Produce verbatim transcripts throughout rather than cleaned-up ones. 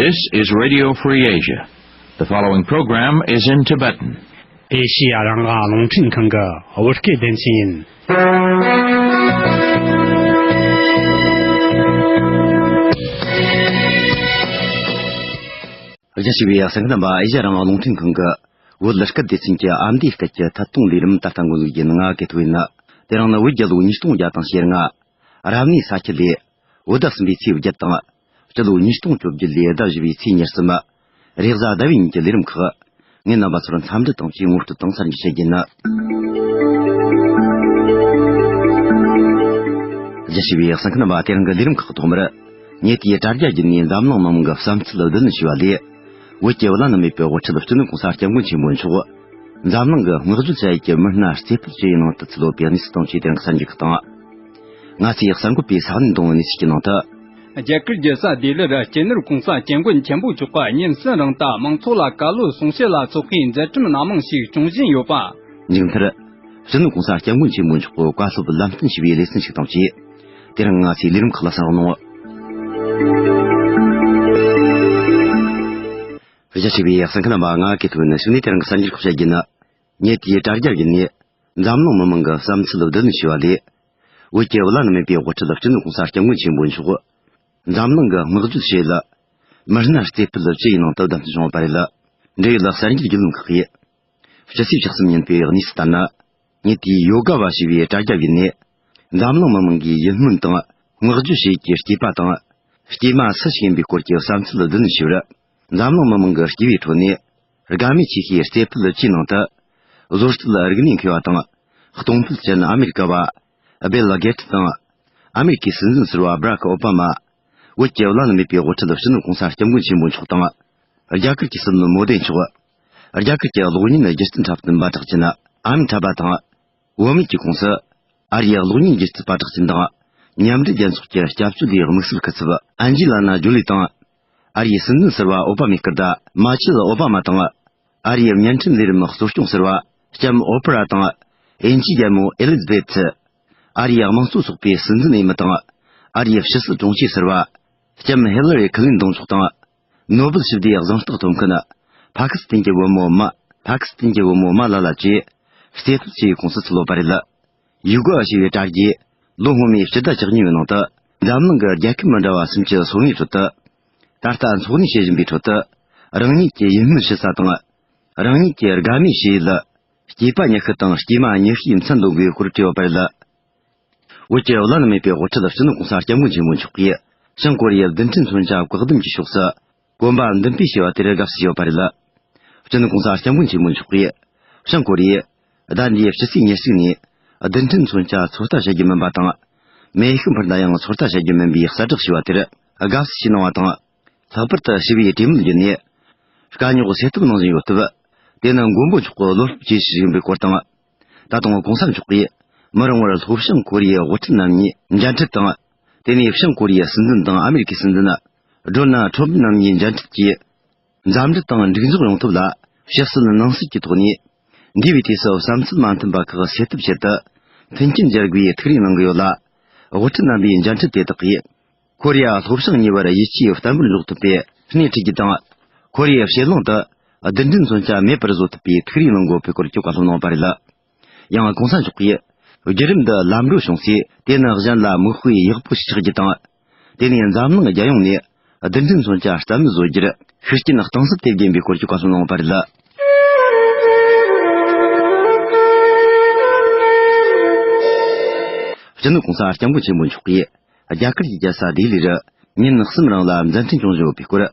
This is Radio Free Asia. The following program is in Tibetan. ཨེ་ཤི་ཡ་རང་དབང་རླུང་འཕྲིན་ཁང་གི་བོད་སྐད་སྡེ་ཚན་ཡིན། རྒྱ་ཆེ་བའི་གསན་མཁན་རྣམ་པ། ཨེ་ཤི་ཡ་རང་དབང་རླུང་འཕྲིན་ཁང་གི་བོད་སྐད་སྡེ་ཚན་གྱི་ཨ་མདོའི་སྐད་ཀྱི་ཐད་གཏོང་ལས་རིམ་ད་ལྟ་འགོ་འཛུགས་ཡིན། ང་གི་ཐོ་ཡིན། དེ་རིང་ནི་བོད་རྒྱལ་ལོ་ཉིས་སྟོང་བརྒྱ་དང་ཞེ་ལྔ། རབ་གནས་ས་ཁྱི་ལོའི་བོད་ཟླ་གསུམ་པའི་ཚེས་བརྒྱད་དང་། སྤྱི་ལོ་ཉིས་སྟོང་བཅོ་བརྒྱད་ལོའི་ཟླ་བཞི་པའི་ཚེས་ཉེར་གསུམ། རེས་གཟའ་ཟླ་བའི་ཉིན་གྱི་ལས་རིམ་ཁག་ངས་རྣམ་པ་ཚོར་འཚམས་འདྲི་དང་བཅས་ངོ་སྤྲོད་དང་གསར་འགྱུར་བཤད་རྒྱུ་ཡིན། རྒྱ་ཆེ་བའི་གསན་མཁན་རྣམ་པ། དེ་རིང་གི་ལས་རིམ་ཁག་ཐོག་མར། ཉེ་དུས་དྲ་རྒྱ་བརྒྱུད་ནས་འཛམ་གླིང་མི་མང་གི་བསམ་ཚུལ་བསྡུ་ལེན་ཞུས་པ་ལས། བོད་ཀྱི་བླ་ན་མེད་པའི་དབུ་ཁྲིད་སྤྱི་ནོར་གོང་ས་སྐྱབས་མགོན་ཆེན་པོ་མཆོག་འཛམ་གླིང་གི་བསྔགས་བརྗོད་བྱ་ཡུལ་གྱི་མི་སྣ་རྩེ་ཕུད་བཅུ་ཡི་ནང་དུ་ཚུད་ཡོད་པའི་གནས་ཚུལ་དང་བཅས་དེ་རིང་གི་གསར་འགྱུར་ཁག་དང་། ང་ཚོས་གསར་འགོད་པས་ས་གནས་འདོན་པའི་གནས་ཚུལ་གྱི་ནང་དུ། རྒྱ་གར་རྒྱལ་ས་ལྡི་ལིར་སྤྱི་ནོར་གོང་ས་སྐྱབས་མགོན་ཆེན་པོ་མཆོག་གིས་ཉིན་གསུམ་རིང་དུ་མང་ཚོགས་ལ་བཀའ་སློབ་གསུང་བཤད་ལ་ཚོགས་པའི་མཛད་འཕྲིན་སྣ་མང་ཞིག་སྐྱོང་བཞིན་ཡོད་པ། མཇུག་མཐར། སྤྱི་ནོར་གོང་ས་སྐྱབས་མགོན་ཆེན་པོ་མཆོག་གིས་བཀའ་སློབ་ལམ་སྟོན་ཞུས་པའི་ལེ་ཚན་ཞིག་དང་བཅས། དེ་རིང་ང་ཚོའི་ལས་རིམ་ཁག་ལ་གསན་རོགས་གནང་། རྒྱ་ཆེ་བའི་གསན་མཁན་རྣམ་པ། ང་གི་ཐོ་ནས་གཞུག་ནས་དེ་རིང་གི་གསར་འགྱུར་ཁག་བཤད་རྒྱུ་ཡིན། ཉེ་དུས་དྲ་རྒྱ་བརྒྱུད་ནས་འཛམ་གླིང་མི་མང་གི་བསམ་ཚུལ་བསྡུ་ལེན་ཞུས་པ་ལས། བོད་ཀྱི་བླ་ན་མེད་པའི་དབུ་ཁྲིད་སྤྱི་ནོར་གོང་ས་སྐྱབས་མགོན་ཆེན་པོ་མཆོག་འཛམ་གླིང་གི་བསྔགས་བརྗོད་བྱེད་ཡུལ་མི་སྣ་རྩེ་ཕུད་བཅུ་ཡི་ནང་དུ་བདམས་ཐོན་བྱུང་བ་རེད། འབྲེལ་ཡོད་གསར་འགྱུར་བརྒྱུད་ལམ་ཁག་གིས། སྤྱི་ཚེས་བཅུ་གསུམ་ཉིན་པའི་གནས་ཚུལ་ལྟར་ན། ཉེ་དུས་ཡོ་ག་བ་ཞེས་པའི་དྲ་རྒྱ་བརྒྱུད་ནས། འཛམ་གླིང་མི་མང་གིས་ཡིད་སྨོན་དང་བསྔགས་བརྗོད་བྱེད་ཀྱི་སྐྱེས་པ་དང་། སྐྱེས་མ་སུ་ཞིག་ཡིན་པའི་སྐོར་གྱི་བསམ་ཚུལ་བསྡུ་ལེན་ཞུས་པར། འཛམ་གླིང་མི་མང་གི་སྐྱེས་པའི་ཁྲོད་ནས། དགའ་མོས་ཆེ་ཤོས་རྩེ་ཕུད་བཅུའི་ནང་དུ། བཟོ་རྩལ་རིག་གནས་མཁས་པ་དང་། གཏོང་ཕོད་ཅན་ཨ་མེ་རི་ཀ་བ། སྦེལ་གེ་ཏི་དང་། ཨ་མེ་རི་ཀའི་སྲིད་འཛིན་ཟུར་པ་སྦ་རག་ཨོ་པ་མ། བོད་ཀྱི་བླ་ན་མེད་པའི་དབུ་ཁྲིད་སྤྱི་ནོར་གོང་ས་སྐྱབས་མགོན་ཆེན་པོ་མཆོག་དང་། རྒྱ་གར་གྱི་སྲིད་བློན་མོ་དེ་མཆོག་རྒྱ་གར་གྱི་གློག་བརྙན་སྒྱུ་རྩལ་འཁྲབ་སྟོན་པ་གྲགས་ཅན་ཨ་མི་ཐ་བ་དང་། བུད་མེད་ཀྱི་ཁོངས་སུ། ཨ་རིའི་གློག་བརྙན་སྒྱུ་རྩལ་པ་གྲགས་ཅན་དང་། མཉམ་འབྲེལ་རྒྱལ་ཚོགས་ཀྱི་སྐྱབས་བཅོལ་ལས་དམིགས་བསལ་སྐུ་ཚབ་ཨན་ཇི་ལ་ན་ཇོ་ལི་དང་། ཨ་རིའི་སྲིད་འཛིན་ཟུར་པ་ཨོ་པ་མའི་སྐུ་ཟླ་མ་ཆེལ་ཨོ་པ་མ་དང་། ཨ་རིའི་བརྙན་འཕྲིན་ལས་རིམ་གཙོ་སྐྱོང་ཟུར་པ་ལྕམ་ཨོ་པ་ར་དང་། དབྱིན་ཇིའི་རྒྱལ་མོ་ཨེ་ལི་ཛ་བེ་ཐི། ཨ་རིའི་དམངས་གཙོ་ཚོགས་པའི་སྲིད་འཛིན་འོས་མི་དང་། ཨ་རིའི་ཕྱི་སྲིད་དྲུང་ཆེ་ཟུར་པ་ལྕམ་ཧི་ལ་རི་ཁི་ལིན་ཏོན་མཆོག་དང་། ནོ་སྦེལ་ཞི་བདེའི་གཟེངས་རྟགས་ཐོབ་མཁན། ཕ་ཀི་སི་ཐན་གྱི་བུ་མོ་མ། ཕ་ཀི་སི་ཐན་གྱི་བུ་མོ་མ་ལ་ལ་བཅས་རྩེ་ཕུད་བཅུ་ཡི་ཁོངས་སུ་ཚུད་ཡོད་པ་རེད། ཡུ་གུ་ཨ་ཞེས་པའི་དྲ་རྒྱས་ལོ་སྔོན་མའི་སྤྱི་ཟླ་བཅུ་གཉིས་པའི་ནང་དུ། འཛམ་གླིང་གི་རྒྱལ་ཁབ་མི་འདྲ་བ་སུམ་ཅུ་སོ་ལྔའི་ཁྲོད་དུ། ད་ལྟ་འཚོ་གནས་བྱེད་བཞིན་པའི་ཁྲོད་དུ། རང་ཉིད་ཀྱི་ཡིད་སྨོན་ཞུ་ས་དང་། རང་ཉིད་ཀྱི་དགའ་མོས་བྱེད་ཡུལ། སྐྱེས་པ་ཉི་ཤུ་དང་སྐྱེས་མ་ཉི་ཤུའི་མཚན་འདོན་དགོས་སྐོར་བྲིས་ཡོད་པ་རེད། བོད་ཀྱི་བླ་ན་མེད་པའི་དབུ་ཁྲིད་སྤྱི་ནོར་གོང་ས་སྐྱབས་མགོན་ཆེན་པོ་མཆོག་གིས། བྱང་ཀོ་རི་ཡའི་རྡུལ་ཕྲན་མཚོན་ཆ་བཀག་སྡོམ་གྱི་ཕྱོགས་སུ། གོམ་པ་མདུན་སྤོས་བྱས་པ་དེར་དགའ་བསུ་ཞུས་ཡོད་པ་རེད། སྤྱི་ནོར་གོང་ས་སྐྱབས་མགོན་ཆེན་པོ་མཆོག་གིས། བྱང་ཀོ་རི་ཡས། ཟླ་འདིའི་ཕྱི་ཚེས་ཉེར་གཅིག་ནས། རྡུལ་ཕྲན་མཚོན་ཆ་ཚོད་ལྟ་བྱ་རྒྱུ་མིན་པ་དང་། མེ་ཤུགས་འཕུར་མདའ་ཡང་ཚོད་ལྟ་བྱ་རྒྱུ་མིན་པའི་གསལ་བསྒྲགས་ཞུས་པ་དེར། དགའ་བསུ་ཞུས་གནང་བ་དང་། ལྷག་པར་དུ་ཞི་བའི་གྲོས་མོལ་བརྒྱུད་ནས། དཀའ་རྙོག་སེལ་ཐབས་གནང་བཞིན་ཡོད་སྟབས། དེ་ནི་མགོན་པོ་མཆོག་གི་བློ་སློབ་བཅས་ཞུ་བཞིན་པའི་སྐོར་དང་། ད་དུང་གོང་ས་མཆོག་གིས་མི་རིང་བར་ལྷོ་བྱང་ཀོ་རི་ཡའི་དབུ་ཁྲིད་རྣམ་གཉིས་མཇལ་འཕྲད་དང་། དེ་ནས་བྱང་ཀོ་རི་ཡའི་སྲིད་འཛིན་དང་ཨ་མེ་རི་ཀའི་སྲིད་འཛིན་ཌོ་ནལ་ཁྲོམ་རྣམ་གཉིས་མཇལ་འཕྲད་ཀྱིས། མཛའ་འབྲེལ་དང་འགྲིག་འཇོག་ཡོང་ཐབས་ལ་ཕྱི་བསལ་ནང་གསལ་གྱི་ཐོག་ནས། འདས་པའི་དུས་སུ་བསམ་ཚུལ་མ་མཐུན་པ་ཁག་སེལ་ཐབས་ཆེད་དུ། མཐུན་རྐྱེན་སྦྱར་དགོས་ཐུགས་རེ་གནང་གི་ཡོད་ལ། དབུ་ཁྲིད་རྣམ་པའི་མཇལ་འཕྲད་དེ་དག་གིས། ཁོ་རེ་ཡ་ལྷོ་བྱང་གཉིས་བར་ཡིད་ཆེས་བརྟན་པོར་འཇོག་ཐུབ་པའི་སྣེ་ཁྲིད་རྒྱུ་དང་། ཁོ་རེ་ཡའི་ཕྱེད་གླིང་དུ་རྡུལ་ཕྲན་མཚོན་ཆ་མེད་པར་བཟོ་ཐུབ་པའི་ཐུགས་རེ་གནང་དགོས་པའི་སྐོར་གྱི་བཀའ་སློབ་གནང་བ་རེད། ཡང་གོང་ས་མཆོག་གིས་བརྒྱུད་རིམ་འདི་ལམ་འགྲོ་བྱུང་ཚེ་དེ་ནི་གཞན་ལ་མིག་དཔེ་ཡག་པོ་ཞིག་ཆགས་རྒྱུ་དང་། དེ་ནས་འཛམ་གླིང་རྒྱལ་ཡོངས་ནས་རྡུལ་ཕྲན་མཚོན་ཆ་རྩ་མེད་བཟོ་རྒྱུར་ཤུགས་རྐྱེན་གཏིང་ཟབ་ཐེབས་བཞིན་པའི་སྐོར་གྱི་བཀའ་སློབ་གནང་བ་རེད། སྤྱི་ནོར་གོང་ས་སྐྱབས་མགོན་ཆེན་པོ་མཆོག་གིས། རྒྱ་གར་གྱི་རྒྱལ་ས་ལྡི་ལིར་ཉིན་གསུམ་རིང་ལ་མཛད་འཕྲིན་སྐྱོང་བཞིན་ཡོད་པའི་སྐོར།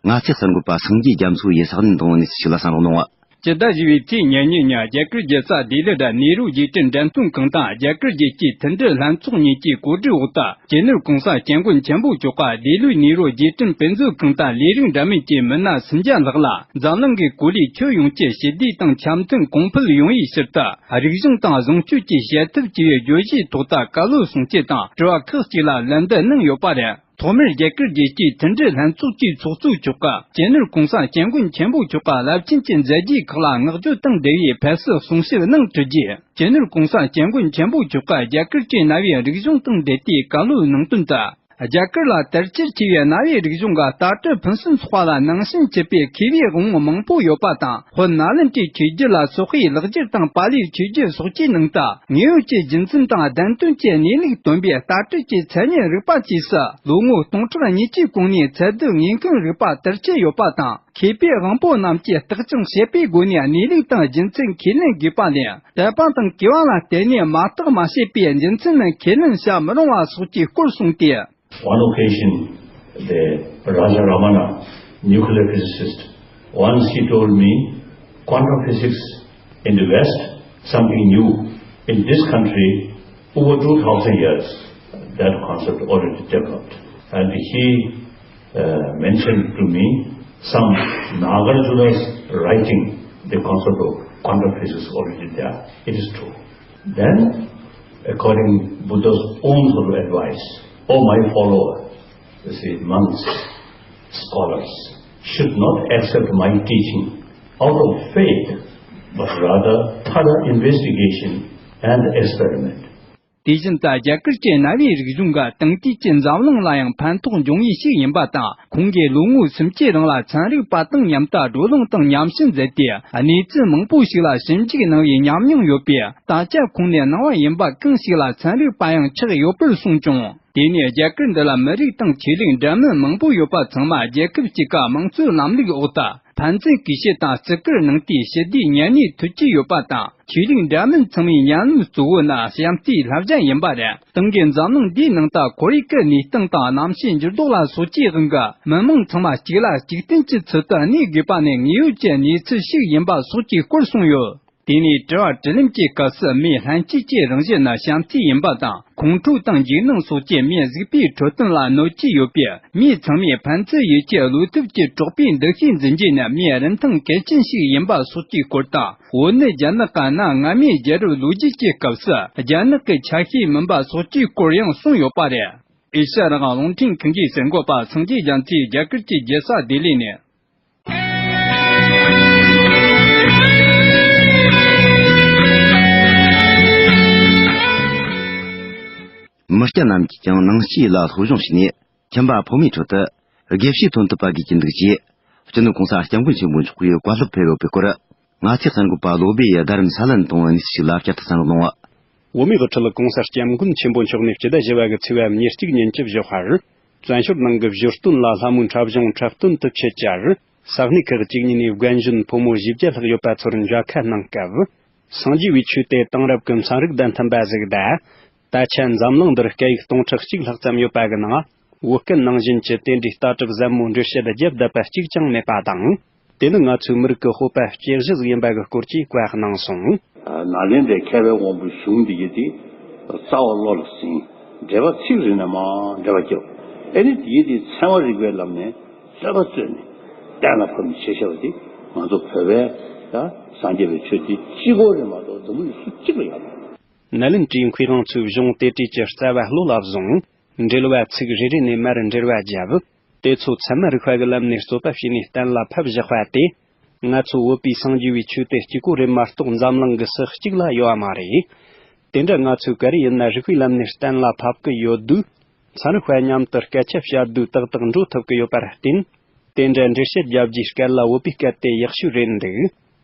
ང་ཚོའི་གསར་འགོད་པ་སངས་རྒྱས་རྒྱ་མཚོ་ཡིས་ས་གནས་དང་པོ་ནས་ཞིག་ལ་གསན་རོགས་གནང་བ། སྤྱི་ཟླ་བཞི་པའི་ཚེས་ཉེར་གཉིས་ཉིན་རྒྱ་གར་རྒྱལ་ས་ལྡི་ལི་རུ་ནེ་རུ་རྗེས་དྲན་འགྲེམས་སྟོན་ཁང་དང་རྒྱ་གར་རྒྱལ་སྤྱིའི་མཐུན་སྒྲིལ་ལྷན་ཚོགས་གཉིས་ཀྱི་གོ་སྒྲིག་འོག་ཏུ། སྤྱི་ནོར་གོང་ས་སྐྱབས་མགོན་ཆེན་པོ་མཆོག་ག་ལྡི་ལིའི་ནེ་རུ་རྗེས་དྲན་དཔེ་མཛོད་ཁང་དང་ལས་རིགས་འདྲ་མིན་གྱི་མི་སྣ་སུམ་བརྒྱ་ལྷག་ལ། འཛམ་གླིང་གི་གོ་ལའི་ཁྱོན་ཡོངས་ཀྱི་ཞི་བདེ་དང་འཆམ་མཐུན་གོང་འཕེལ་ཡོང་བའི་ཕྱིར་དུ། རིག་གཞུང་དང་བཟང་སྤྱོད་ཀྱི་བྱེད་ཐབས་བཅས་པའི་བརྗོད་གཞིའི་ཐོག་ཏུ་བཀའ་སློབ་གསུང་བཤད་དང་དྲི་བ་ཁག་ཅིག་ལ་ལན་འདེབས་གནང་ཡོད་པ་རེད། ཐོག་མར་རྒྱ་གར་རྒྱལ་སྤྱིའི་མཐུན་སྒྲིལ་ལྷན་ཚོགས་ཀྱི་ཚོགས་གཙོ་མཆོག་གིས་སྤྱི་ནོར་གོང་ས་སྐྱབས་མགོན་ཆེན་པོ་མཆོག་ག་རླབས་ཆེན་གྱི་མཛད་རྗེས་ཁག་ལ་བསྔགས་བརྗོད་དང་འབྲེལ་བའི་ཕེབས་བསུ་གསུང་བཤད་གནང་གྲུབ་རྗེས། སྤྱི་ནོར་གོང་ས་སྐྱབས་མགོན་ཆེན་པོ་མཆོག་ག་རྒྱ་གར་གྱི་རྣ་བའི་རིག་གཞུང་དང་འབྲེལ་ཏེ་བཀའ་སློབ་གནང་དོན་དུ། རྒྱ་གར་ལ་དར་ཁྱབ་ཆེ་བའི་གནའ་བོའི་རིག་གཞུང་གི་ལྟ་གྲུབ་ཕུན་སུམ་ཚོགས་པ་ལ་ནང་བྱན་ཆུད་པའི་མཁས་པའི་དབང་པོ་མང་པོ་ཡོད་པ་དང་། དཔེར་ན་ལེན་ཀྲིའི་ཆོས་བརྒྱུད་ལ་སོག་པོའི་ལེགས་སྦྱར་དང་པཱ་ལིའི་ཆོས་བརྒྱུད་སོགས་ཀྱི་ནང་དུ་དངོས་ཡོད་ཀྱི་རྒྱུ་མཚན་དང་བདེན་དོན་གྱི་གནས་ལུགས་སྟོན་པའི་ལྟ་གྲུབ་ཀྱི་མཚན་ཉིད་རིག་པ་བཅས་སུ་ལོ་ངོ་སྟོང་ཕྲག་ཉི་ཤུའི་གོང་ནས་ཚད་བསྡུ་ངེས་མཁན་རིག་པ་དར་ཁྱབ་ཡོད་པ་དང་། མཁས་པའི་དབང་པོ་རྣམས་ཀྱིས་བརྟག་ཅིང་དཔྱད་པའི་སྒོ་ནས་གནས་ལུགས་དང་རྒྱུ་མཚན་ཁས་ལེན་དགོས་པ་ལས། དད་པ་དང་གུས་པ་ལ་བརྟེན་ནས་མ་བརྟགས་མ་དཔྱད་པའི་རྒྱུ་མཚན་ནི་ཁས་ལེན་བྱ་མི་རུང་བ་སོགས་ཀྱི་སྐོར་གསུངས་ཏེ། One occasion, the Raja Ramana, nuclear physicist, once he told me, quantum physics in the West, something new. In this country, over two thousand years, that concept already developed. And he uh, mentioned to me some Nagarjuna's writing, the concept of quantum physics already there. It is true. Then, according Buddha's own sort of advice, oh my follower, you see, monks, scholars, should not accept my teaching out of faith, but rather thorough investigation and experiment. དེ་བཞིན་དུ་རྒྱ་གར་གྱི་གནའ་བོའི་རིག་གཞུང་གི་དེང་དུས་ཀྱི་འཛམ་གླིང་ལ་ཡང་ཕན་ཐོགས་འབྱུང་ངེས་ཤིག་ཡིན་པ་དང་། ཁོང་གིས་ལོ་ངོ་སུམ་ཅུའི་རིང་ལ་ཚན་རིག་པ་དང་མཉམ་དུ་བགྲོ་གླེང་དང་མཉམ་ཞིབ་མཛད་དེ། གནས་ཚུལ་མང་པོ་ཞིག་ལ་ཞིབ་འཇུག་གནང་བའི་ཉམས་མྱོང་ཡོད་པས། ད་ཆ་ཁོང་ནས་གནང་བ་ཡིན་པ་གང་ཞིག་ལ་ཚན་རིག་པ་ཡང་ཆགས་ཡོད་པར་གསུངས་ཀྱང་། དེ་ནས་རྒྱ་གར་འདི་ལ་མི་རིགས་དང་ཆོས་ལུགས་འདྲ་མིན་མང་པོ་ཡོད་པ་ཚང་མ་རྒྱལ་ཁབ་གཅིག་གི་དམངས་གཙོའི་ལམ་ལུགས་འོག་ཏུ་ཕན་ཚུན་གུས་བཤད་དང་བརྩི་བཀུར་གནང་སྟེ་ཞི་བདེའི་གཉེན་ཉེ་མཐུན་གྱི་ཡོད་པ་དང་། ཆོས་ལུགས་འདྲ་མིན་ཚང་མའི་ཉམས་མྱོང་གཙོ་བོ་ནི་བྱམས་བརྩེའི་བསླབ་བྱ་ཡིན་པ་རེད། ཏང་གིས་འཛམ་གླིང་འདིའི་ནང་དུ་ཁོར་ཡུག་གི་གནས་སྟངས་དང་གནམ་གཤིས་འགྱུར་ལྡོག་ལ་སོགས་ཀྱི་དབང་གིས་མི་དམངས་ཚང་མ་གཅིག་ལ་གཅིག་བརྟེན་གྱི་ཚུལ་དུ་གནས་དགོས་པ་ནི་དངོས་ཡོད་ཀྱི་གནས་ཚུལ་ཞིག་ཡིན་པ་སོགས་ཀྱི་སྐོར་གསུངས་ཡོད། དེ་ནས་དྲི་བ་དྲིས་ལན་གྱི་སྐབས་སུ་མིའི་ལྷན་སྐྱེས་ཀྱི་རང་བཞིན་ནི་བྱམས་བརྩེ་ཡིན་པ་དང་། ཁོང་ཁྲོ་དང་འཇིགས་སྣང་སོགས་ཀྱིས་མིའི་གཟུགས་པོའི་འཕྲོད་བསྟེན་ལ་གནོད་ཀྱི་ཡོད་པས། མིའི་ཚང་མས་ཕན་ཚུན་ཡིད་ཆེས་བློ་མཐུན་གྱི་གྲོགས་པོའི་འདུ་ཤེས་འཛིན་རྒྱུ་ནི་མིའི་རིན་ཐང་གལ་ཆེན་ཞིག་ཡིན་པ་སོགས་ཀྱི་སྐོར་དང་། བོད་ནི་རྒྱ་ནག་གི་གནའ་སྔ་མོའི་རྒྱལ་རབས་ལོ་རྒྱུས་ཀྱི་སྐབས་སུ་རྒྱ་ནག་གི་ཆ་ཤས་མིན་པ་སོགས་ཀྱི་སྐོར་ཡང་གསུངས་ཡོད་པ་རེད། ཨེ་ཤ་ཡ་རང་དབང་རླུང་འཕྲིན་ཁང་གི་གསར་འགོད་པ་སངས་རྒྱས་རྒྱ་མཚོས་རྒྱ་གར་གྱི་རྒྱལ་ས་ལྡི་ལི་ནས། མི་སྐྱ་རྣམས་ཀྱིས་ཀྱང་ནང་སྐྱེས་ལ་སློབ་སྦྱོང་བྱས་ནས། ཁྱིམ་པ་ཕོ་མོའི་ཁྲོད་དུ་དགེ་བཤེས་ཐོན་ཐུབ་པ་དགོས་ཀྱི་འདུག་ཅེས། སྤྱི་ནོར་༸གོང་ས་༸སྐྱབས་མགོན་ཆེན་པོ་མཆོག་གིས་བཀའ་སློབ་ཕེབས་ཡོད་པའི་སྐོར། ང་ཚོའི་གསར་འགོད་པ་བློ་བྷེ་ཡི་རྡ་རམ་ས་ལ་ནས་བཏང་བའི་གནས་ཚུལ་ཞིག་ལ་བསྐྱར་དུ་གསན་རོགས་གནང་། བོད་མིའི་དབུ་ཁྲིད་༸གོང་ས་༸སྐྱབས་མགོན་ཆེན་པོ་མཆོག་ནས་སྤྱི་ཟླ་བཞི་པ་གི་ཚེས་པ་ཉེར་གཅིག་ཉིན་གྱི་བཞི་པར། བཙན་བྱོལ་ནང་གི་བཞུར་སྟོན་ལ་ལྷ་མོའི་འཁྲབ་གཞུང་འཁྲབ་སྟོན་དུ་ཆེད་བཅར། ས་གནས་ཁག་ཅིག་གཉིས་ནས་རྒན་གཞོན་ཕོ་མོ་བཞི་བརྒྱ་ལྷག་ཡོད་པ་ཚོར་མཇལ་ཁ་གནང་སྐབས། སངས་རྒྱས་པའི་ཆོས་དེ་དེང་རབས་ཀྱི་ཚན་རིག་དང་མཐུན་པ་ཟིག་དང་། ད་ཆ་འཛམ་གླིང་འདིར་སྐད་ཡིག་སྟོང་ཕྲག་གཅིག་ལྷག་ཙམ་ཡོད་པ་གི་ནང་། བོད་སྐད་ནང་བཞིན་གྱི་དེ་འདྲའི་ལྟ་གྲུབ་ཟབ་མོའི་འགྲེལ་བཤད་རྒྱབ་བསྡད་པ་གཅིག་ཀྱང་མེད་པ་དང་། དེ་ནི་ང་ཚོའི་མི་རིགས་ཀྱི་སྤོབས་པ་སྐྱེ་གཞི་ཟིག་ཡིན་པ་གི་སྐོར་གྱིས་བཀའ་གནང་སོང་། ནཱ་ལེནྡྲའི་མཁས་པའི་དབང་པོའི་གཞུང་འདི་ཡི་དེ་རྩ་བ་བློ་ལ་ཟིན། འགྲེལ་པ་ཚིག་རེ་ནས་མར་འགྲེལ་པ་རྒྱབ། ཨེ་ནི་དེ་ཡི་དེ་ཚན་པ་རིག་པའི་ལམ་ནས་རྩོད་པ་རྩོད་ནས་གཏན་ལ་ཕབ་ནས་བྱས་བཞག་པ་དེ་ང་ཚོ་བོད་པའི་ད་སངས་རྒྱས་པའི་ཆོས་དེ་གཅིག་པོ་རེད་མ་གཏོགས་འཛམ་བུ་གླིང་སུ་གཅིག་ལ་ཡོད་མ་རེད། ནཱ་ལེནྡྲའི་མཁས་དབང་ཚོས་གཞུང་དེ་གྲས་ཀྱི་རྩ་བ་བློ་ལ་བཟུང་། འགྲེལ་བ་ཚིག་རེ་རེ་ནས་མར་འགྲེལ་བ་བརྒྱབ། དེ་ཚོ་ཚད་མ་རིག་པ་གི་ལམ་ནས་རྩོད་པ་བྱས་ནས་གཏན་ལ་ཕབ་བཞག་པ་དེ། ང་ཚོ་བོད་པའི་སངས་རྒྱས་པའི་ཆོས་དེ་གཅིག་པོ་རེད་མ་གཏོགས་འཛམ་གླིང་གི་སུ་གཅིག་ལ་ཡོད་པ་མ་རེད། དེ་འདྲ་ང་ཚོས་ག་རེ་ཡིན་ན་རིག་པའི་ལམ་ནས་གཏན་ལ་ཕབ་གི་ཡོད་དུས། ཚན་རིག་པ་མཉམ་དུ་སྐད་ཆ་བཤད་དུས་ཏག་ཏག་འགྲོ་ཐུབ་གི་ཡོད་པར་བརྟེན། དེ་འདྲ་འགྲེལ་བཤད་རྒྱབ་རྒྱུའི་སྐད་ལ་བོད་པའི་སྐད་དེ་ཡག་ཤོས་རེད་འདུག་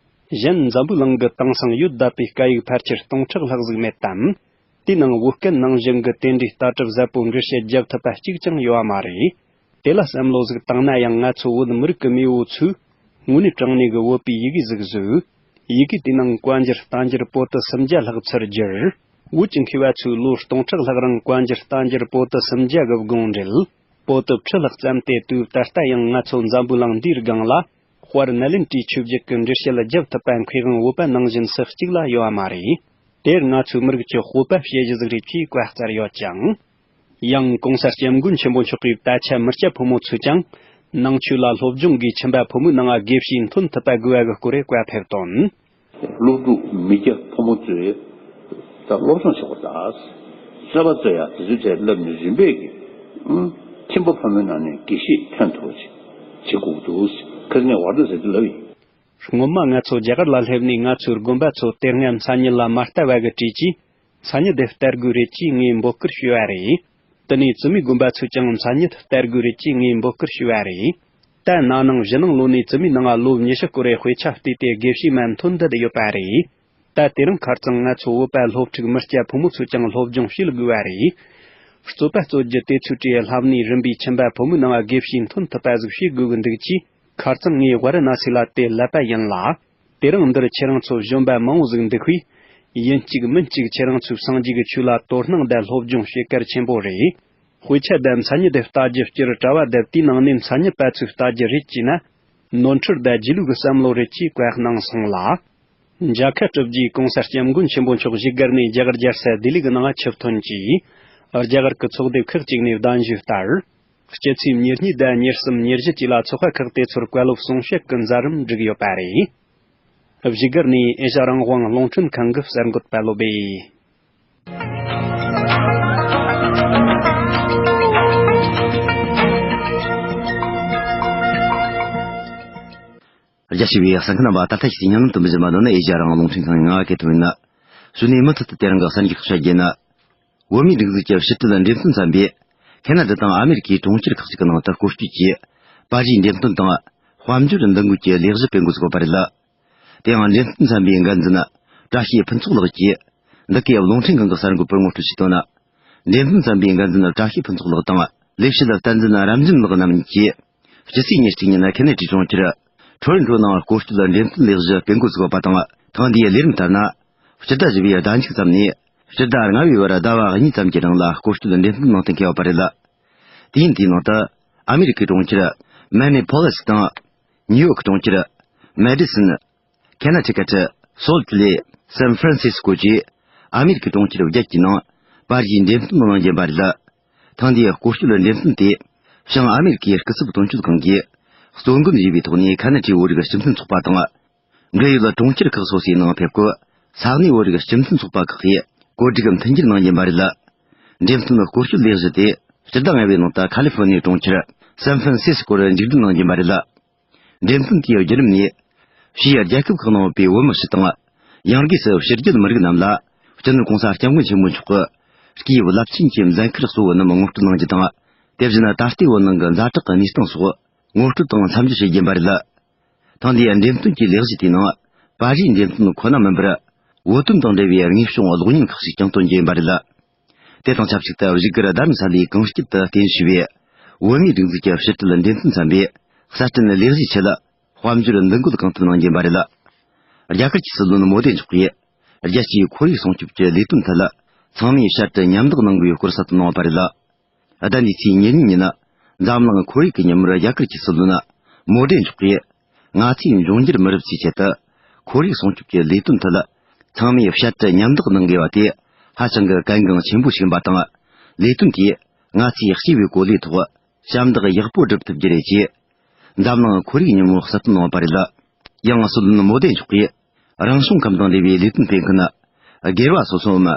གཞན་འཛམ་བུའི་གླིང་གི་དེང་སང་ཡོད་བསྡད་པའི་སྐད་ཡིག་ཕལ་ཆེར་སྟོང་ཕྲག་ལྷག་ཟིག་མེད་དམ། དེའི་ནང་བོད་སྐད་ནང་བཞིན་གྱི་དེ་འདྲའི་ལྟ་གྲུབ་ཟབ་པོ་འགྲེལ་བཤད་རྒྱག་ཐུབ་པ་གཅིག་ཀྱང་ཡོད་པ་མ་རེད། དེ་ལ་བསམ་བློ་ཟིག་བཏང་ན་ཡང་ང་ཚོ་བོད་མི་རིགས་ཀྱི་མེས་པོ་ཚོས་དངོས་གནས་དྲང་གནས་ཀྱི་བོད་པའི་ཡི་གེ་ཟིག་བཟོས། ཡི་གེ་དེའི་ནང་བཀའ་འགྱུར་བསྟན་འགྱུར་པོ་ཏི་སུམ་བརྒྱ་ལྷག་ཚུར་བསྒྱུར། བོད་ཀྱི་མཁས་པ་ཚོས་ལོ་སྟོང་ཕྲག་ལྷག་རིང་བཀའ་འགྱུར་བསྟན་འགྱུར་པོ་ཏི་སུམ་བརྒྱ་གི་དགོངས་འགྲེལ། པོ་ཏི་བཅུ་ལྷག་བརྩམས་ཏེ་དུས་ད་ལྟ་ཡང་ང་ཚོ་འཛམ་བུའི་གླིང་འདིའི་སྒང་ལ་དཔལ་ནཱ་ལེནྡྲའི་ཆོས་བརྒྱུད་ཀྱི་འགྲེལ་བཤད་རྒྱབ་ཐུབ་པ་མཁས་དབང་བོད་པ་ནང་བཞིན་སུ་གཅིག་ལ་ཡོད་པ་མ་རེད། དེར་ང་ཚོའི་མི་རིགས་ཀྱི་སྤོབས་པ་བྱེད་གཞི་ཟིག་རེད་ཅེས་བཀའ་སྩལ་ཡོད་ཅིང་། ཡང་༸གོང་ས་༸སྐྱབས་མགོན་ཆེན་པོ་མཆོག་གིས་ད་ཆ་མི་སྐྱ་ཕོ་མོ་ཚོས་ཀྱང་ནང་ཆོས་ལ་སློབ་སྦྱོང་གིས་ཁྱིམ་པ་ཕོ་མོའི་ནང་དགེ་བཤེས་ཐོན་ཐུབ་པ་དགོས་པ་གི་སྐོར་རེ་བཀའ་ཕེབས་དོན། སློབ་ཕྲུག་མི་སྐྱ་ཕོ་མོ་ཚོས་ད་སློབ་སྦྱོང་བྱེད་དགོས་ད། རྩོད་པ་རྩོད་ཡ་དེ་ཚོའི་གྲས་བསླབ་ནས་རིམ་པས་ཀྱིས་ཨུམ། ཁྱིམ་པ་ཕོ་མོའི་ནང་ནས་དགེ་བཤེས་ཐོན་ཐུབ་པ་ཅིག་བྱེད་དགོས་ཀྱི་འདུག་ཁ་སང་ངས་ཝར་དུ་ཟེར་དུས་ལབ་ཡིན། སྔོན་མ་ང་ཚོ་རྒྱ་གར་ལ་སླེབས་ནས་ང་ཚོའི་དགོན་པ་ཚོ་དེ་སྔ་མཚན་ཉིད་ལ་མ་ལྟ་བ་གི་གྲས་ཀྱིས་མཚན་ཉིད་དེ་སྟེར་དགོས་རེད་ཅེས་ངས་འབོད་སྐུལ་ཞུས་པ་རེད། དེ་ནས་བཙུན་མོའི་དགོན་པ་ཚོས་ཀྱང་མཚན་ཉིད་སྟེར་དགོས་རེད་ཅེས་ངས་འབོད་སྐུལ་ཞུས་པ་རེད། ད་ན་ནིང་ཕྱི་ནང་ལོ་ནས་བཙུན་མོའི་ནང་ལ་ལོ་ཉི་ཤུ་སྐོར་རེ་དཔེ་ཆ་བལྟས་ཏེ་དགེ་བཤེས་མ་ཐོན་བསྡད་ཡོད་པ་རེད། ད་དེ་རིང་ཁ་རྩང་ང་ཚོ་བོད་པ་སློབ་ཕྲུག་མི་སྐྱ་ཕོ་མོ་ཚོས་ཀྱང་སློབ་སྦྱོང་བྱེད་དགོས་པ་རེད། རྩོད་པ་རྩོད་རྒྱུ་དེ་ཚོའི་གྲས་ལྷབ་ནས་རིམ་པས་ཁྱིམ་པ་ཕོ་མོའི་ནང་དགེ་བཤེས་ཐོན་ཐུབ་པ་ཟིག་བྱེད་དགོས་ཀྱི་འདུག་ཅེས་ཁ་རྩང་ངས་ཝཱ་ར་ཎ་སི་ལ་དེ་ལབ་པ་ཡིན་ལ། དེ་རིང་འདིར་ཁྱེད་རང་ཚོ་གཞོན་པ་མང་བོ་ཟིག་འདུག་པས། ཡིན་གཅིག་མིན་གཅིག་ཁྱེད་རང་ཚོའི་སངས་རྒྱས་ཀྱི་ཆོས་ལ་དོ་སྣང་དང་སློབ་སྦྱོང་བྱེད་གལ་ཆེན་པོ་རེད། དཔེ་ཆ་དང་མཚན་ཉིད་དེ་ལྟ་རྒྱུ་སྤྱིར་གྲྭ་བ་དང་དེའི་ནང་ནས་མཚན་ཉིད་པ་ཚོས་ལྟ་རྒྱུ་རེད་ཅེ་ན། ནོར་འཁྲུལ་དང་རྗེས་ལུས་ཀྱི་བསམ་བློ་རེད་ཅེས་བཀའ་གནང་སོང་ལ། མཇལ་ཁ་གྲུབ་རྗེས་གོང་ས་སྐྱབས་མགོན་ཆེན་པོ་མཆོག་བཞུགས་སྒར་ནས་རྒྱ་གར་རྒྱལ་ས་ལྡི་ལི་གི་ནང་ཆིབས་ཐོན་གྱིས། རྒྱ་གར་གྱི་ཚོགས་སྡེ་ཁག་ཅིག་ནས་གདན་ཞུས་ལྟར། སྤྱི་ཚེས་ཉེར་གཉིས་དང་ཉེར་གསུམ་ཉེར་བཞི་བཅས་ལ་ཚོགས་པ་ཁག་དེ་ཚོར་བཀའ་སློབ་གསུང་བཤད་ཀྱི་མཛད་རིམ་བསྒྲིགས་ཡོད་པ་རེད། བཞུགས་སྒར་ནས་ཨེ་ཤ་རང་དབང་རླུང་འཕྲིན་ཁང་གི་གསར་འགོད་པ་བློ་སྦེ། རྒྱ་ཆེ་བའི་གསན་མཁན་རྣམ་པ། ད་ལྟ་ཞིག་ཉམས་ལེན་དུ་འབུལ་བཞིན་པ་ནི་ཨེ་ཤ་རང་དབང་རླུང་འཕྲིན་ཁང་ནས་ངག་གི་ཐོག་ཡིན། གཞུག་ནས་མུ་མཐུད་དུ་དེ་རིང་གི་གསར་འགྱུར་ཁག་བཤད་རྒྱུ་ཡིན། བོད་མིའི་སྒྲིག་འཛུགས་ཀྱི་ཕྱི་དྲིལ་འགྲེམས་སྟོན་ཚན་པས་ཁེ་ན་ཌ་དང་ཨ་མེ་རི་ཁའི་གྲོང་ཁྱེར་ཁག་ཅིག་གི་ནང་དུ་སྐོར་སྐྱོད་ཀྱིས་པར་རིས་འགྲེམས་སྟོན་དང་། དཔལ་འབྱོར་འདུ་འགོད་ཀྱི་ལས་གཞི་སྤེལ་འགོ་ཚུགས་པ་རེད། དེ་ཡང་འགྲེམས་སྟོན་ཚན་པའི་འགན་འཛིན་བཀྲ་ཤིས་ཕུན་ཚོགས་ལགས་ཀྱིས་འདི་གའི་རླུང་འཕྲིན་ཁང་གི་གསར་འགོད་པར་ངོ་སྤྲོད་བྱས་དོན། འགྲེམས་སྟོན་ཚན་པའི་འགན་འཛིན་བཀྲ་ཤིས་ཕུན་ཚོགས་ལགས་དང་ལས་བྱེད་བསྟན་འཛིན་རབ་འབྱམས་ལགས་རྣམ་གཉིས་ཀྱིས། སྤྱི་ཚེས་ཉེར་གཅིག་ཉིན་ཁེ་ན་ཌའི་གྲོང་ཁྱེར་ཊོ་རོན་ཊོ་ནང་སྐོར་སྐྱོད་འགྲེམས་སྟོན་ལས་གཞི་སྤེལ་འགོ་ཚུགས་པ་དང་། ཐེངས་འདིའི་ལས་རིམ་ལྟར་ན། སྤྱི་ཟླ་བཞི་བའི་ཟླ་མཇུག་ཙམ་ནས་སྤྱི་ཟླ་ལྔ་བའི་བར་ཟླ་བ་གཉིས་ཙམ་གྱི་རིང་ལ་སྐོར་སྐྱོད་འགྲེམས་སྟོན་གནང་གཏན་འཁེལ་བ་རེད། དུས་ཡུན་དེའི་ནང་དུ་ཨ་མེ་རི་ཁའི་གྲོང་ཁྱེར་མེ་ནེ་པོ་ལིས་དང་། ནིའུ་ཡོག་གྲོང་ཁྱེར་མེ་ཌི་སོན། ཁེ་ན་ཊི་ཀེ་ཊི། སོལ་ཊི་ལེ། སན་ཧྥ་རན་སི་སི་ཀོ་བཅས་ཨ་མེ་རི་ཁའི་གྲོང་ཁྱེར་བརྒྱད་ཀྱི་ནང་པར་རིས་འགྲེམས་སྟོན་གནང་རྒྱུ་ཡིན་པ་རེད། ཐེངས་འདིའི་སྐོར་སྐྱོད་འགྲེམས་སྟོན་དེ་བྱང་ཨ་མེ་རི་ཁའི་སྐུ་ཚབ་དོན་གཅོད་ཁང་གིས་གཙོ་འགན་བཞེས་པའི་ཐོག་ནས་ཁ་ན་ཊའི་བོད་རིགས་སྤྱི་མཐུན་ཚོགས་པ་དང་། འབྲེལ་ཡོད་གྲོང་ཁྱེར་ཁག་སོ་སོའི་ནང་ཕེབས་སྐབས་ས་གནས་བོད་རིགས་སྤྱི་མཐུན་ཚོགས་པ་ཁག་གིས་གོ་སྒྲིག་མཐུན་འགྱུར་གནང་རྒྱུ་ཡིན་པ་རེད། འགྲེམས་སྟོན་སྐོར་སྐྱོད་ལས་གཞི་དེ་སྤྱི་ཟླ་ལྔ་བའི་ནང་དུ་ཁ་ལི་ཧྥོ་ནི་ཡའི་གྲོང་ཁྱེར་སན་ཧྥ་རན་སི་སི་ཀོར་མཇུག་སྒྲིལ་གནང་རྒྱུ་ཡིན་པ་རེད། འགྲེམས་སྟོན་དེའི་བརྒྱུད་རིམ་ནས། ཕྱིའི་རྒྱལ་ཁབ་ཁག་ནང་ཡོད་པའི་བོད་མི་སྤྱི་དང་། ཡང་སྒོས་སུ་ཕྱི་རྒྱལ་མི་རིགས་རྣམས་ལ། སྤྱི་ནོར་༸གོང་ས་༸སྐྱབས་མགོན་ཆེན་པོ་མཆོག་གི་སྐུའི་རླབས་ཆེན་གྱི་མཛད་ཁུར་གཙོ་བོ་རྣམས་ངོ་སྤྲོད་གནང་རྒྱུ་དང་། དེ་བཞིན་ད་ལྟའི་བོད་ནང་གི་ཛ་དྲག་གི་གནས་སྟངས་སོགས་ངོ་སྤྲོད་དང་འཚམས་འདྲི་བྱེད་རྒྱུ་ཡིན་པ་རེད། ཐེངས་འདིའི་འགྲེམས་སྟོན་གྱི་ལས་གཞི་དེའི་ནང་། པར་རིས་འགྲེམས་སྟོན་ཁོ་ན་མིན་པར། བོད་དོན་དང་འབྲེལ་བའི་དངོས་བྱུང་གློག་བརྙན་ཁག་ཅིག་ཀྱང་སྟོན་རྒྱུ་ཡིན་པ་རེད། དེ་དང་ཆབས་ཅིག་ཏུ་བཞུགས་སྒར་རྡ་རམ་ས་ལའི་གངས་སྐྱིད་དུ་རྟེན་གཞི་བྱས་པའི་བོད་མིའི་སྒྲིག་འཛུགས་ཀྱི་ཕྱི་དྲིལ་འགྲེམས་སྟོན་ཚན་པས་གསར་སྐྲུན་ལས་གཞིའི་ཆེད་དཔལ་འབྱོར་འདུ་འགོད་གང་ཐུབ་གནང་རྒྱུ་ཡིན་པ་རེད། རྒྱ་གར་གྱི་སྲིད་བློན་མོ་དེ་མཆོག་གིས་རྒྱལ་སྤྱིའི་ཁོར་ཡུག་སྲུང་སྐྱོབ་ཀྱི་ལས་དོན་ཐད་ཚང་མས་བྱ་སྤྱོད་མཉམ་འདེགས་གནང་དགོས་པའི་སྐོར་གསལ་སྟོན་གནང་བ་རེད། ཟླ་འདིའི་ཚེས་ཉེར་གཉིས་ཉིན། འཛམ་གླིང་ཁོར་ཡུག་གི་ཉིན་མོར་རྒྱ་གར་གྱི་སྲིད་བློན་མོ་དེ་མཆོག་གིས། ང་ཚོས་འབྱུང་འགྱུར་མི་རབས་ཚོའི་ཆེད་དུ་ཁོར་ཡུག་སྲུང་སྐྱོབ་ཀྱི་ལས་དོན་ཐད་ཚང་མས་བྱ་སྤྱོད་མཉམ་འདེགས་གནང་དགོས་པ་དེ་ཧ་ཅང་གི་གལ་འགངས་ཆེན་པོ་ཞིག་ཡིན་པ་དང་། ལས་དོན་དེས་ང་ཚོས་སྐྱེས་པའི་གོ་ལའི་ཐོག་ཞབས་འདེགས་ཡག་པོ་སྒྲུབ་ཐུབ་རྒྱུ་རེད་ཅེས། འཛམ་གླིང་ཁོར་ཡུག་ཉིན་མོ་གསལ་སྟོན་གནང་བ་རེད། ཡང་སྲིད་བློན་མོ་དེ་མཆོག་གིས་རང་བྱུང་ཁམས་དང་འབྲེལ་བའི་ལས་དོན་སྤེལ་མཁན། སྒེར་བ་སོ་སོའམ།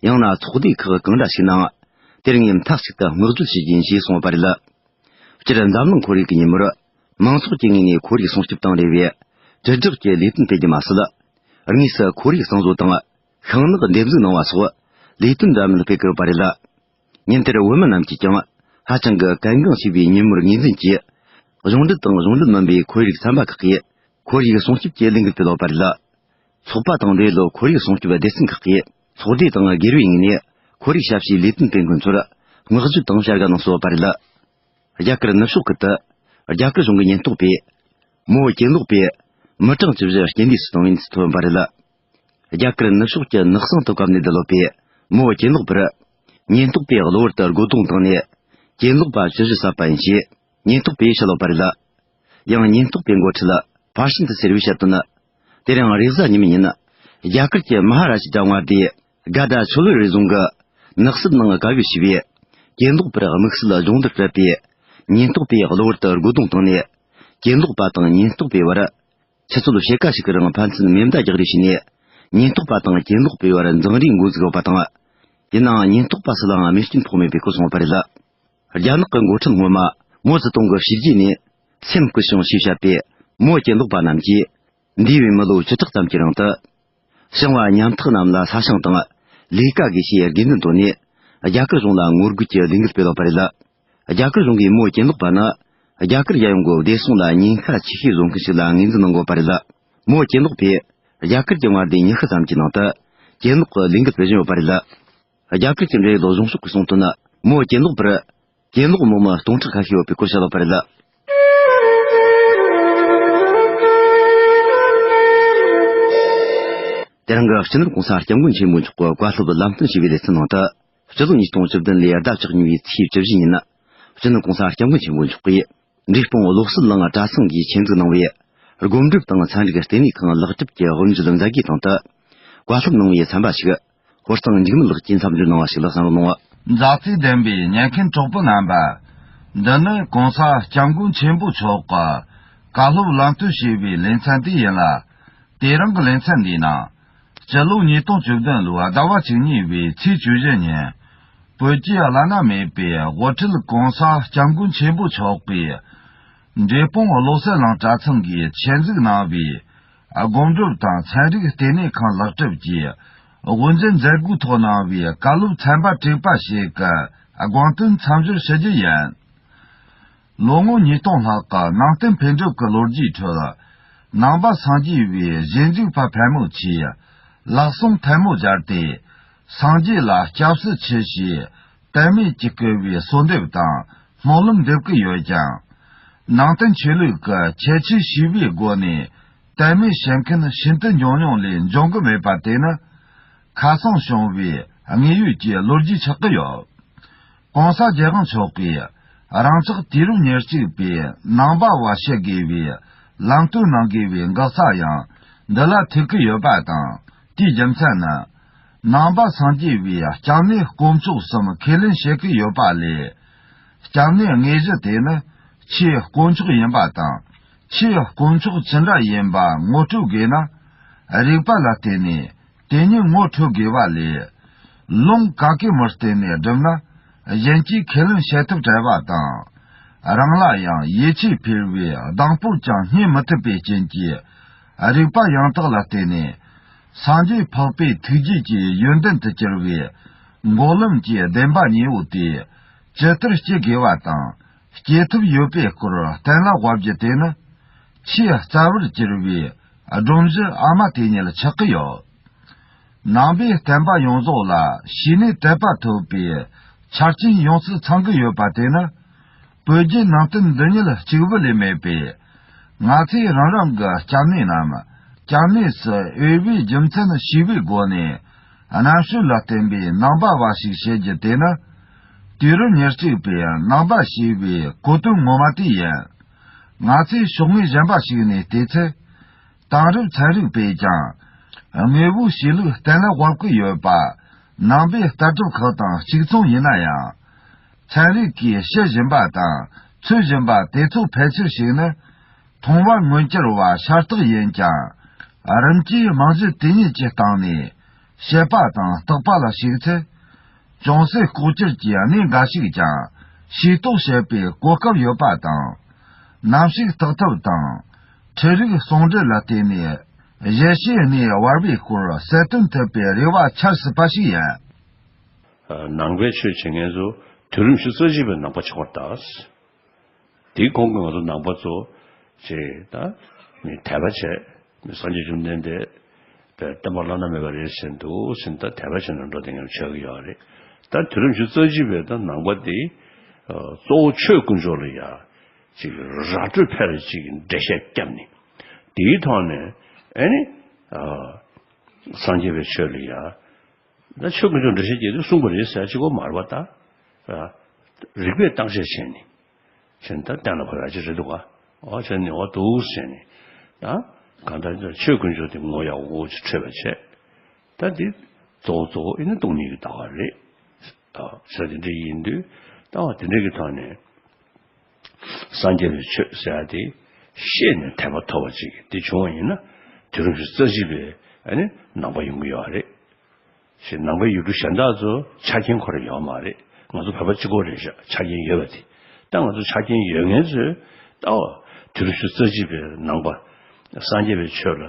ཡང་ན་ཚོགས་སྡེ་ཁག་གང་འདྲ་ཞིག་ནའང་། དེ་རིང་མཐའ་གཅིག་ཏུ་བསྔགས་བརྗོད་བྱེད་རྒྱུ་ཡིན་ཞེས་གསུངས་པ་རེད། སྤྱིར་འཛམ་གླིང་ཁོར་ཡུག་གི་ཉིན་མོར། མང་ཚོགས་ཀྱི་ངོས་ནས་ཁོར་ཡུག་སྲུང་སྐྱོབ་དང་འབྲེལ་བའི་དྲིལ་བསྒྲགས་ཀྱི་ལས་དོན་སྤེལ་རྒྱུ་མ་ཟད། དངོས་སུ་ཁོར་ཡུག་གཙང་བཟོ་དང་། ཤིང་ནགས་འདེབས་འཛུགས་གནང་བ་སོགས་ལས་དོན་འདྲ་མིན་སྤེལ་གི་ཡོད་པ་རེད། ཉིན་དེར་བོད་མི་རྣམས་ཀྱིས་ཀྱང་ཧ་ཅང་གི་གལ་འགངས་ཆེ་བའི་ཉིན་མོར་ངོས་འཛིན་གྱིས། གཞུང་འབྲེལ་དང་གཞུང་འབྲེལ་མིན་པའི་ཁོར་ཡུག་ཚན་པ་ཁག་གིས་ཁོར་ཡུག་སྲུང་སྐྱོབ་ཀྱི་ལས་འགུལ་སྤེལ་ཡོད་པ་རེད། ཚོགས་པ་དང་འབྲེལ་ཡོད་ཁོར་ཡུག་སྲུང་སྐྱོབ་སྡེ་ཚན་ཁག་གིས་ཚོགས་སྡེ་དང་སྒེར་བའི་ངོས་ནས་ཁོར་ཡུག་ཞབས་ཞུའི་ལས་དོན་སྤེལ་མཁན་ཚོར་བསྔགས་བརྗོད་དང་བྱ་དགའ་གནང་སྲོལ་ཡོད་པ་རེད། རྒྱ་གར་ནུབ་ཕྱོགས་ཁུལ་དུ་རྒྱ་གར་གཞུང་གི་ཉེན་རྟོག་པས་མོའོ་གྱེན་ལོག་པས་མི་གྲངས་བཅུ་བཞི་རྐྱེན་འདས་སུ་བཏང་བའི་གནས་ཚུལ་ཐོན་པ་རེད། རྒྱ་གར་ནུབ་ཕྱོགས་ཀྱི་ནགས་སྲང་དུ་བཀབ་ནས་བསྡད་ཡོད་པའི་མོའོ་གྱེན་ལོག་པར། ཉེན་རྟོག་པས་གློ་བུར་དུ་རྒོལ་རྡུང་བཏང་ནས། གྱེན་ལོག་པ་བཅུ་བཞི་བསད་པ་ཡིན་ཞེས་ཉེན་རྟོག་པས་བཤད་ཡོད་པ་རེད། ཡང་ཉེན་རྟོག་པའི་འགོ་ཁྲིད་པར་ཤིན་ཏུ་ཟེར་བས་བཤད་དོན། དེ་རིང་རེས་གཟའ་ཉི་མའི་ཉིན། རྒྱ་གར་གྱི་མ་ཧ་ར་ཤི་ཏྲ་མངའ་སྡེའི་ག་ད་ཆོ་ལི་རི་རྫོང་གི་ནགས་སྲིབ་ནང་ག་བེ་ཞི་བས། གྱེན་ལོག་པར་དམིགས་བསལ་སྦྱོང་བརྡར་སྤྲད་པས། ཉེན་རྟོག་པས་གློ་བུར་དུ་རྒོལ་རྡུང་བཏང་ནས། གྱེན་ལོག་པ་དང་ཉེན་རྟོག་པའི་བར། ཆུ་ཚོད་ཕྱེད་ཀ་ཞིག་གི་རིང་ཕན་ཚུན་མེ་མདའ་རྒྱག་རེས་བྱས་ནས། ཉེན་རྟོག་པ་དང་གྱེན་ལོག་པའི་བར་འཛིང་རེས་འགོ་འཛུགས་ཡོད་པ་དང་། ཡིན་ནའང་ཉེན་རྟོག་པ་སུ་ལའང་རྨས་སྐྱོན་ཕོག་མེད་པའི་སྐོར་གསུངས་པ་རེད། རྒྱ་ནག་གི་འགོ་ཁྲིད་སྔོན་མ་མའོ་ཙེ་ཏུང་གི་བྱས་རྗེས་ནས་སེམས་བསྐུལ་བྱུང་ཞེས་བཤད་པས། མོའོ་གྱེན་ལོག་པ་རྣམས་ཀྱིས་འདས་པའི་མི་ལོ་བཅུ་ཕྲག་ཙམ་གྱི་རིང་དུ། ཞིང་བ་ཉམ་ཐག་རྣམས་ལ་ས་ཞིང་དང་ལས་ཀ་དགོས་ཞེས་དགོས་འདུན་བཏོན་ནས། རྒྱ་གར་གཞུང་ལ་ངོ་རྒོལ་གྱི་ལས་འགུལ་སྤེལ་བ་རེད། རྒྱ་གར་གཞུང་གིས་མོ་གྱེན་ལོག་པ་ནི་རྒྱ་གར་རྒྱལ་ཡོངས་ཀྱི་བདེ་སྲུང་ལ་ཉེན་ཁ་ཆེ་ཤོས་བཟོ་མཁན་ཞིག་ལ་ངོས་འཛིན་གནང་དགོས་པ་རེད། མོ་གྱེན་ལོག་པས་རྒྱ་གར་གྱི་མངའ་སྡེ་ཉི་ཤུ་ཙམ་གྱི་ནང་དུ་གྱེན་ལོག་གི་ལས་འགུལ་སྤེལ་བཞིན་ཡོད་པ་རེད། རྒྱ་གར་གྱི་འབྲེལ་ཡོད་གཞུང་ཕྱོགས་ཀྱིས་གསུངས་དོན་ནི། མོ་གྱེན་ལོག་པར་གྱེན་ལོག་མི་མང་སྟོང་ཕྲག་ཁ་ཤས་ཡོད་པའི་སྐོར་བཤད་ཡོད་པ་རེད། དེ་རིང་གི་སྤྱི་ནོར་༸གོང་ས་༸སྐྱབས་མགོན་ཆེན་པོ་མཆོག་གིས་བཀའ་སློབ་ལམ་སྟོན་བྱས་པའི་ལེ་ཚན་ནང་དུ། སྤྱི་ལོ་ཉིས་སྟོང་བཅུ་བདུན་ལོའི་ཟླ་བཅུ་གཉིས་པའི་ཚེས་བཅུ་བཞི་ཉིན། སྤྱི་ནོར་༸གོང་ས་༸སྐྱབས་མགོན་ཆེན་པོ་མཆོག་གིས། འབྲས་སྤུངས་བློ་གསལ་གླིང་གྲྭ་ཚང་གིས་ཆེད་འཛུགས་གནང་བའི། སྒོམ་སྒྲུབ་དང་ཚན་རིག་ལྟེ་གནས་ཁང་ལེགས་གྲུབ་ཀྱི་དབུ་འབྱེད་མཛད་སྒོའི་སྟེང་དུ། བཀའ་སློབ་གནང་བའི་ཚན་པ་ཞིག་ཧོར་གཙང་འཇིགས་མེད་ལགས་ཀྱིས་མཚམས་སྦྱོར་གནང་བ་ཞིག་ལ་གསན་རོགས་གནང་། མཛའ་བརྩེ་ལྡན་པའི་ཉན་མཁན་གྲོགས་པོ་རྣམ་པ། འདི་ནི་༸གོང་ས་༸སྐྱབས་མགོན་ཆེན་པོ་མཆོག་གིས་བཀའ་སློབ་ལམ་སྟོན་བྱས་པའི་ལེ་ཚན་དེ་ཡིན་ལ། དེ་རིང་གི་ལེ་ཚན་འདིའི་ནང་། སྤྱི་ལོ་ཉིས་སྟོང་བཅུ་བདུན་ལོའི་ཟླ་བ་བཅུ་གཉིས་པའི་ཚེས་བཅུ་བཞི་ཉིན། བོད་ཀྱི་བླ་ན་མེད་པའི་དབུ་ཁྲིད་༸གོང་ས་༸སྐྱབས་མགོན་ཆེན་པོ་མཆོག་གིས། འབྲས་སྤུངས་བློ་གསལ་གླིང་གྲྭ་ཚང་གིས་ཆེད་འཛུགས་གནང་བའི། སྒོམ་སྒྲུབ་དང་ཚན་རིག་ལྟེ་གནས་ཁང་ལེགས་གྲུབ་ཀྱི་དབུ་འབྱེད་མཛད་སྒོའི་ཐོག་གནང་བའི་བཀའ་སློབ་ཚན་པ་དྲུག་པ་ཞིག་གི་དགོངས་དོན་མཚམས་སྦྱོར་ཞུ་རྒྱུ་ཡིན། ལོ་ངོ་ཉིས་སྟོང་ལྷག་གི་ནང་བསྟན་འཕེལ་འགྲིབ་ཀྱི་ལོ་རྒྱུས་ཁྲོད། ནང་པ་སངས་རྒྱས་པའི་ཞལ་འཛུགས་པ་ཕལ་མོ་ཆེས་ལག་ཟུང་ཐལ་མོ་སྦྱར་ཏེ། སངས་རྒྱས་ལ་སྐྱབས་སུ་མཆི་ཞེས་དད་མོས་ཀྱིས་བསྐུལ་བའི་གསོལ་འདེབས་དང་སྨོན་ལམ་འདེབས་ཀྱི་ཡོད་ཀྱང་། ནང་བསྟན་ཆོས་ལུགས་ཀྱི་ཁྱད་ཆོས་ཞེས་པའི་སྒོ་ནས་དད་མོས་བྱེད་མཁན་ཤིན་ཏུ་ཉུང་ཉུང་ལས་འབྱུང་གི་མེད་པ་དེ་ནི། ཁ་སང་བྱུང་བའི་དངོས་ཡོད་ཀྱི་ལོ་རྒྱུས་ཆགས་ཀྱི་ཡོད། ༸གོང་ས་༸རྒྱལ་དབང་མཆོག་གིས་རང་ཅག་དུས་རབས་ཉེར་གཅིག་པའི་ནང་པ་བ་བྱེད་དགོས་པའི་ལམ་སྟོན་གནང་དགོས་པའི་འགག་རྩ་ཡང་འདི་ལ་ཐུག་གི་ཡོད་པ་དང་། དེའི་རྒྱུ་མཚན་ནི། ནང་པ་སངས་རྒྱས་པའི་སྐྱབས་གནས་དཀོན་མཆོག་གསུམ་ཁས་ལེན་བྱེད་ཀྱི་ཡོད་པ་ལས། སྐྱབས་གནས་དངོས་གཞི་དེ་ནི་ཆོས་དཀོན་མཆོག་ཡིན་པ་དང་། ཆོས་དཀོན་མཆོག་ཅི་འདྲ་ཡིན་པ་ངོ་སྤྲོད་དགོས་ན། རིགས་པ་ལ་བརྟེན་ནས། དེ་ཉིད་ངོ་འཕྲོད་དགོས་པ་ལས། ལུང་ག་གེ་མོར་བརྟེན་ནས་བསྒྲུབས་ན། གཞན་གྱིས་ཁས་ལེན་བྱེད་ཐབས་བྲལ་བ་དང་། རང་ལ་ཡང་ཡིད་ཆེས་འཕེལ་བའི་གདེང་སྤོབས་ཀྱང་རྙེད་མི་ཐུབ་པའི་རྐྱེན་གྱིས། རིགས་པ་ཡང་དག་ལ་བརྟེན་ནས། སངས་རྒྱས་འཕགས་པའི་ཐུགས་རྗེ་གི་ཡོན་ཏན་དུ་གྱུར་པའི། མགོ་ལོག་གི་བདེན་པ་གཉིས་པོ་དེ། ཇི་ལྟར་སྐྱེ་དགོས་པ་དང་། སྐྱེ་ཐབས་ཡོད་པའི་སྐོར་གཏན་ལ་དབབ་རྒྱུ་དེ་ནི། ཆེས་རྩ་བར་གྱུར་པའི་སྒྲོམ་གཞི་ཨ་མ་དེ་ཉིད་ཆགས་ཀྱི་ཡོད། ནང་པའི་བསྟན་པ་ཡོངས་རྫོགས་ལ་ཤེས་ནས་དད་པ་ཐོབ་པའི་ཆ་རྐྱེན་ཡོངས་སུ་ཚང་གི་ཡོད་པ་དེ་ནི། བོད་བརྒྱུད་ནང་བསྟན་འདི་ཉིད་གཅིག་པུ་ལས་མེད་པས། ང་ཚོས་རང་རང་གི་སྐྱབས་གནས་རྣམས་སྐྱབས་གནས་སུ་འོས་པའི་རྒྱུ་མཚན་ཞེས་པའི་སྒོ་ནས། རྣམ་དཔྱོད་ལ་བརྟེན་པའི་ནང་པ་བ་ཞིག་བྱེད་རྒྱུ་དེ་ནི། དུས་རབས་ཉེར་གཅིག་པའི་ནང་པ་ཞེས་པའི་གོ་དོན་ངོ་མ་དེ་ཡིན། ང་ཚོས་ཕྱོགས་ངོས་གཞན་པ་ཞིག་ནས་བལྟས་ཚེ། དེང་རབས་ཚན་རིག་པས་ཀྱང་། དངོས་པོའི་གཤིས་ལུགས་གཏན་ལ་དབབ་ཀྱི་ཡོད་པ། ནང་པའི་ལྟ་གྲུབ་ཁག་དང་གཅིག་མཚུངས་ཡིན་ན་ཡང་། ཚན་རིག་གིས་དཔྱད་བཞིན་པ་དང་འཚོལ་བཞིན་པ་དེ་ཚོ་ཕལ་ཆེར་ཞིག་ནི། མཐོང་བ་མངོན་གྱུར་བ་ཤ་སྟག་ཡིན་ཀྱང་། རིམ་གྱིས་རྨང་གཞི་དེ་ཉིད་ཀྱི་སྟེང་ནས་དཔྱད་པ་དང་བརྟག་པ་ལ་ཞུགས་ཚེ། ཅུང་ཟད་ལྐོག་གྱུར་གྱི་གནས་འགའ་ཞིག་ཀྱང་ཤེས་རྟོགས་བྱེད་པའི་གོ་སྐབས་ཡོད་པ་དང་། ནམ་ཞིག་བརྟག་ཐབས་དང་། འཕྲུལ་རིག་ཟུང་འབྲེལ་ལ་བརྟེན་ནས་གཞལ་བྱའི་གནས་བར་པའི་སྐོར་གསལ་སྟོན་ཐུབ་པའི་རེ་བ་འཆར་སྲིད་པ་ཞིག་ཡིན། ནང་པའི་ཆོས་བྱེད་མཁན་ཚོ་དུས་རབས་ཉི་ཤུ་རྩ་གཅིག་པའི་ནང་པ་ཆགས་པར་གདའ། དེའི་གོང་གི་ང་ཚོ་ནང་པ་ཚོ་ཅེས་ད་མི་དད་པ་བྱས། མི་སངས་རྒྱས་བཅོམ་ལྡན་འདས་པའི་བསྟན་པ་བླ་ན་མེད་པ་རེད་ཟེར་འདུག་ཟེར་ད་དད་པ་བྱས་ནས་འགྲོ་དེ་ངས་ཆོས་ཀྱི་ཡོད་རེད། ད་དུས་རབས་ཉི་ཤུ་རྩ་གཅིག་པའི་ད་ནང་པ་དེ་གཙོ་བོ་ཆོས་དཀོན་མཆོག་ལ་ཡ་ཅིག་ར་སྤྲོད་འཕེར་ཅིག་འགྲེལ་བཤད་བརྒྱབ་ནས་དེའི་ཐོག་ནས་ཨེ་ནི་སངས་རྒྱས་པའི་ཆོས་ལ་ཡ། ད་ཆོས་དཀོན་མཆོག་འགྲེལ་བཤད་རྒྱག་དུས་གསུངས་པ་རེད་ཟེར་གཅིག་པོ་མ་རེད་པ་ད། རིགས་པས་བརྟག་དཔྱད་བྱས་ནས། བྱས་ནས་ད་གཏན་ལ་ཕབ་ཡག་ཅིག་རེད་འདུག་ག་འོ་བྱས་ནས་འོ་འདུག་ཟེར་ནས། ད་གང་ལྟར་ཆོས་དཀོན་མཆོག་དེ་ངོ་ཡག་པོ་ཅིག་འཕྲོད་པ་བྱས། ད་འདི་གཙོ་བོ་གཙོ་བོ་ཨེ་ནི་སྟོང་ཉིད་ཀྱི་ལྟ་བ་རེད། ད་ཟེར་དེ་འདྲ་ཡིན་དུས་ད་བ་དེ་འདྲ་གི་ཐོག་ནས། སངས་རྒྱས་པའི་ཆོས་ཟེར་ཡ་དེ་ཤེས་ནས་དད་པ་ཐོབ་པ་ཅིག་དེ་བྱུང་བ་ཡིན་ན་དུས་རབས་ཉི་ཤུ་རྩ་གཅིག་པའི་ཨ་ནི་ནང་པ་ཡོང་གི་ཡོད་རེད། ཞེས་ནང་པའི་ཡུལ་གྲུ་གཞན་དག་ཚོ་ཆ་རྐྱེན་ཁོ་རང་ཡོད་མ་རེད། ང་ཚོ་བོད་པ་གཅིག་པོ་རེད་ཤག་ཆ་རྐྱེན་ཡོད་པ་དེ། ད་ང་ཚོ་ཆ་རྐྱེན་ཡོད་མཁན་ཚོས་ད་བ་དུས་རབས་ཉི་ཤུ་རྩ་གཅིག་པའི་ནང་པ་སངས་རྒྱས་པའི་ཆོས་ལ་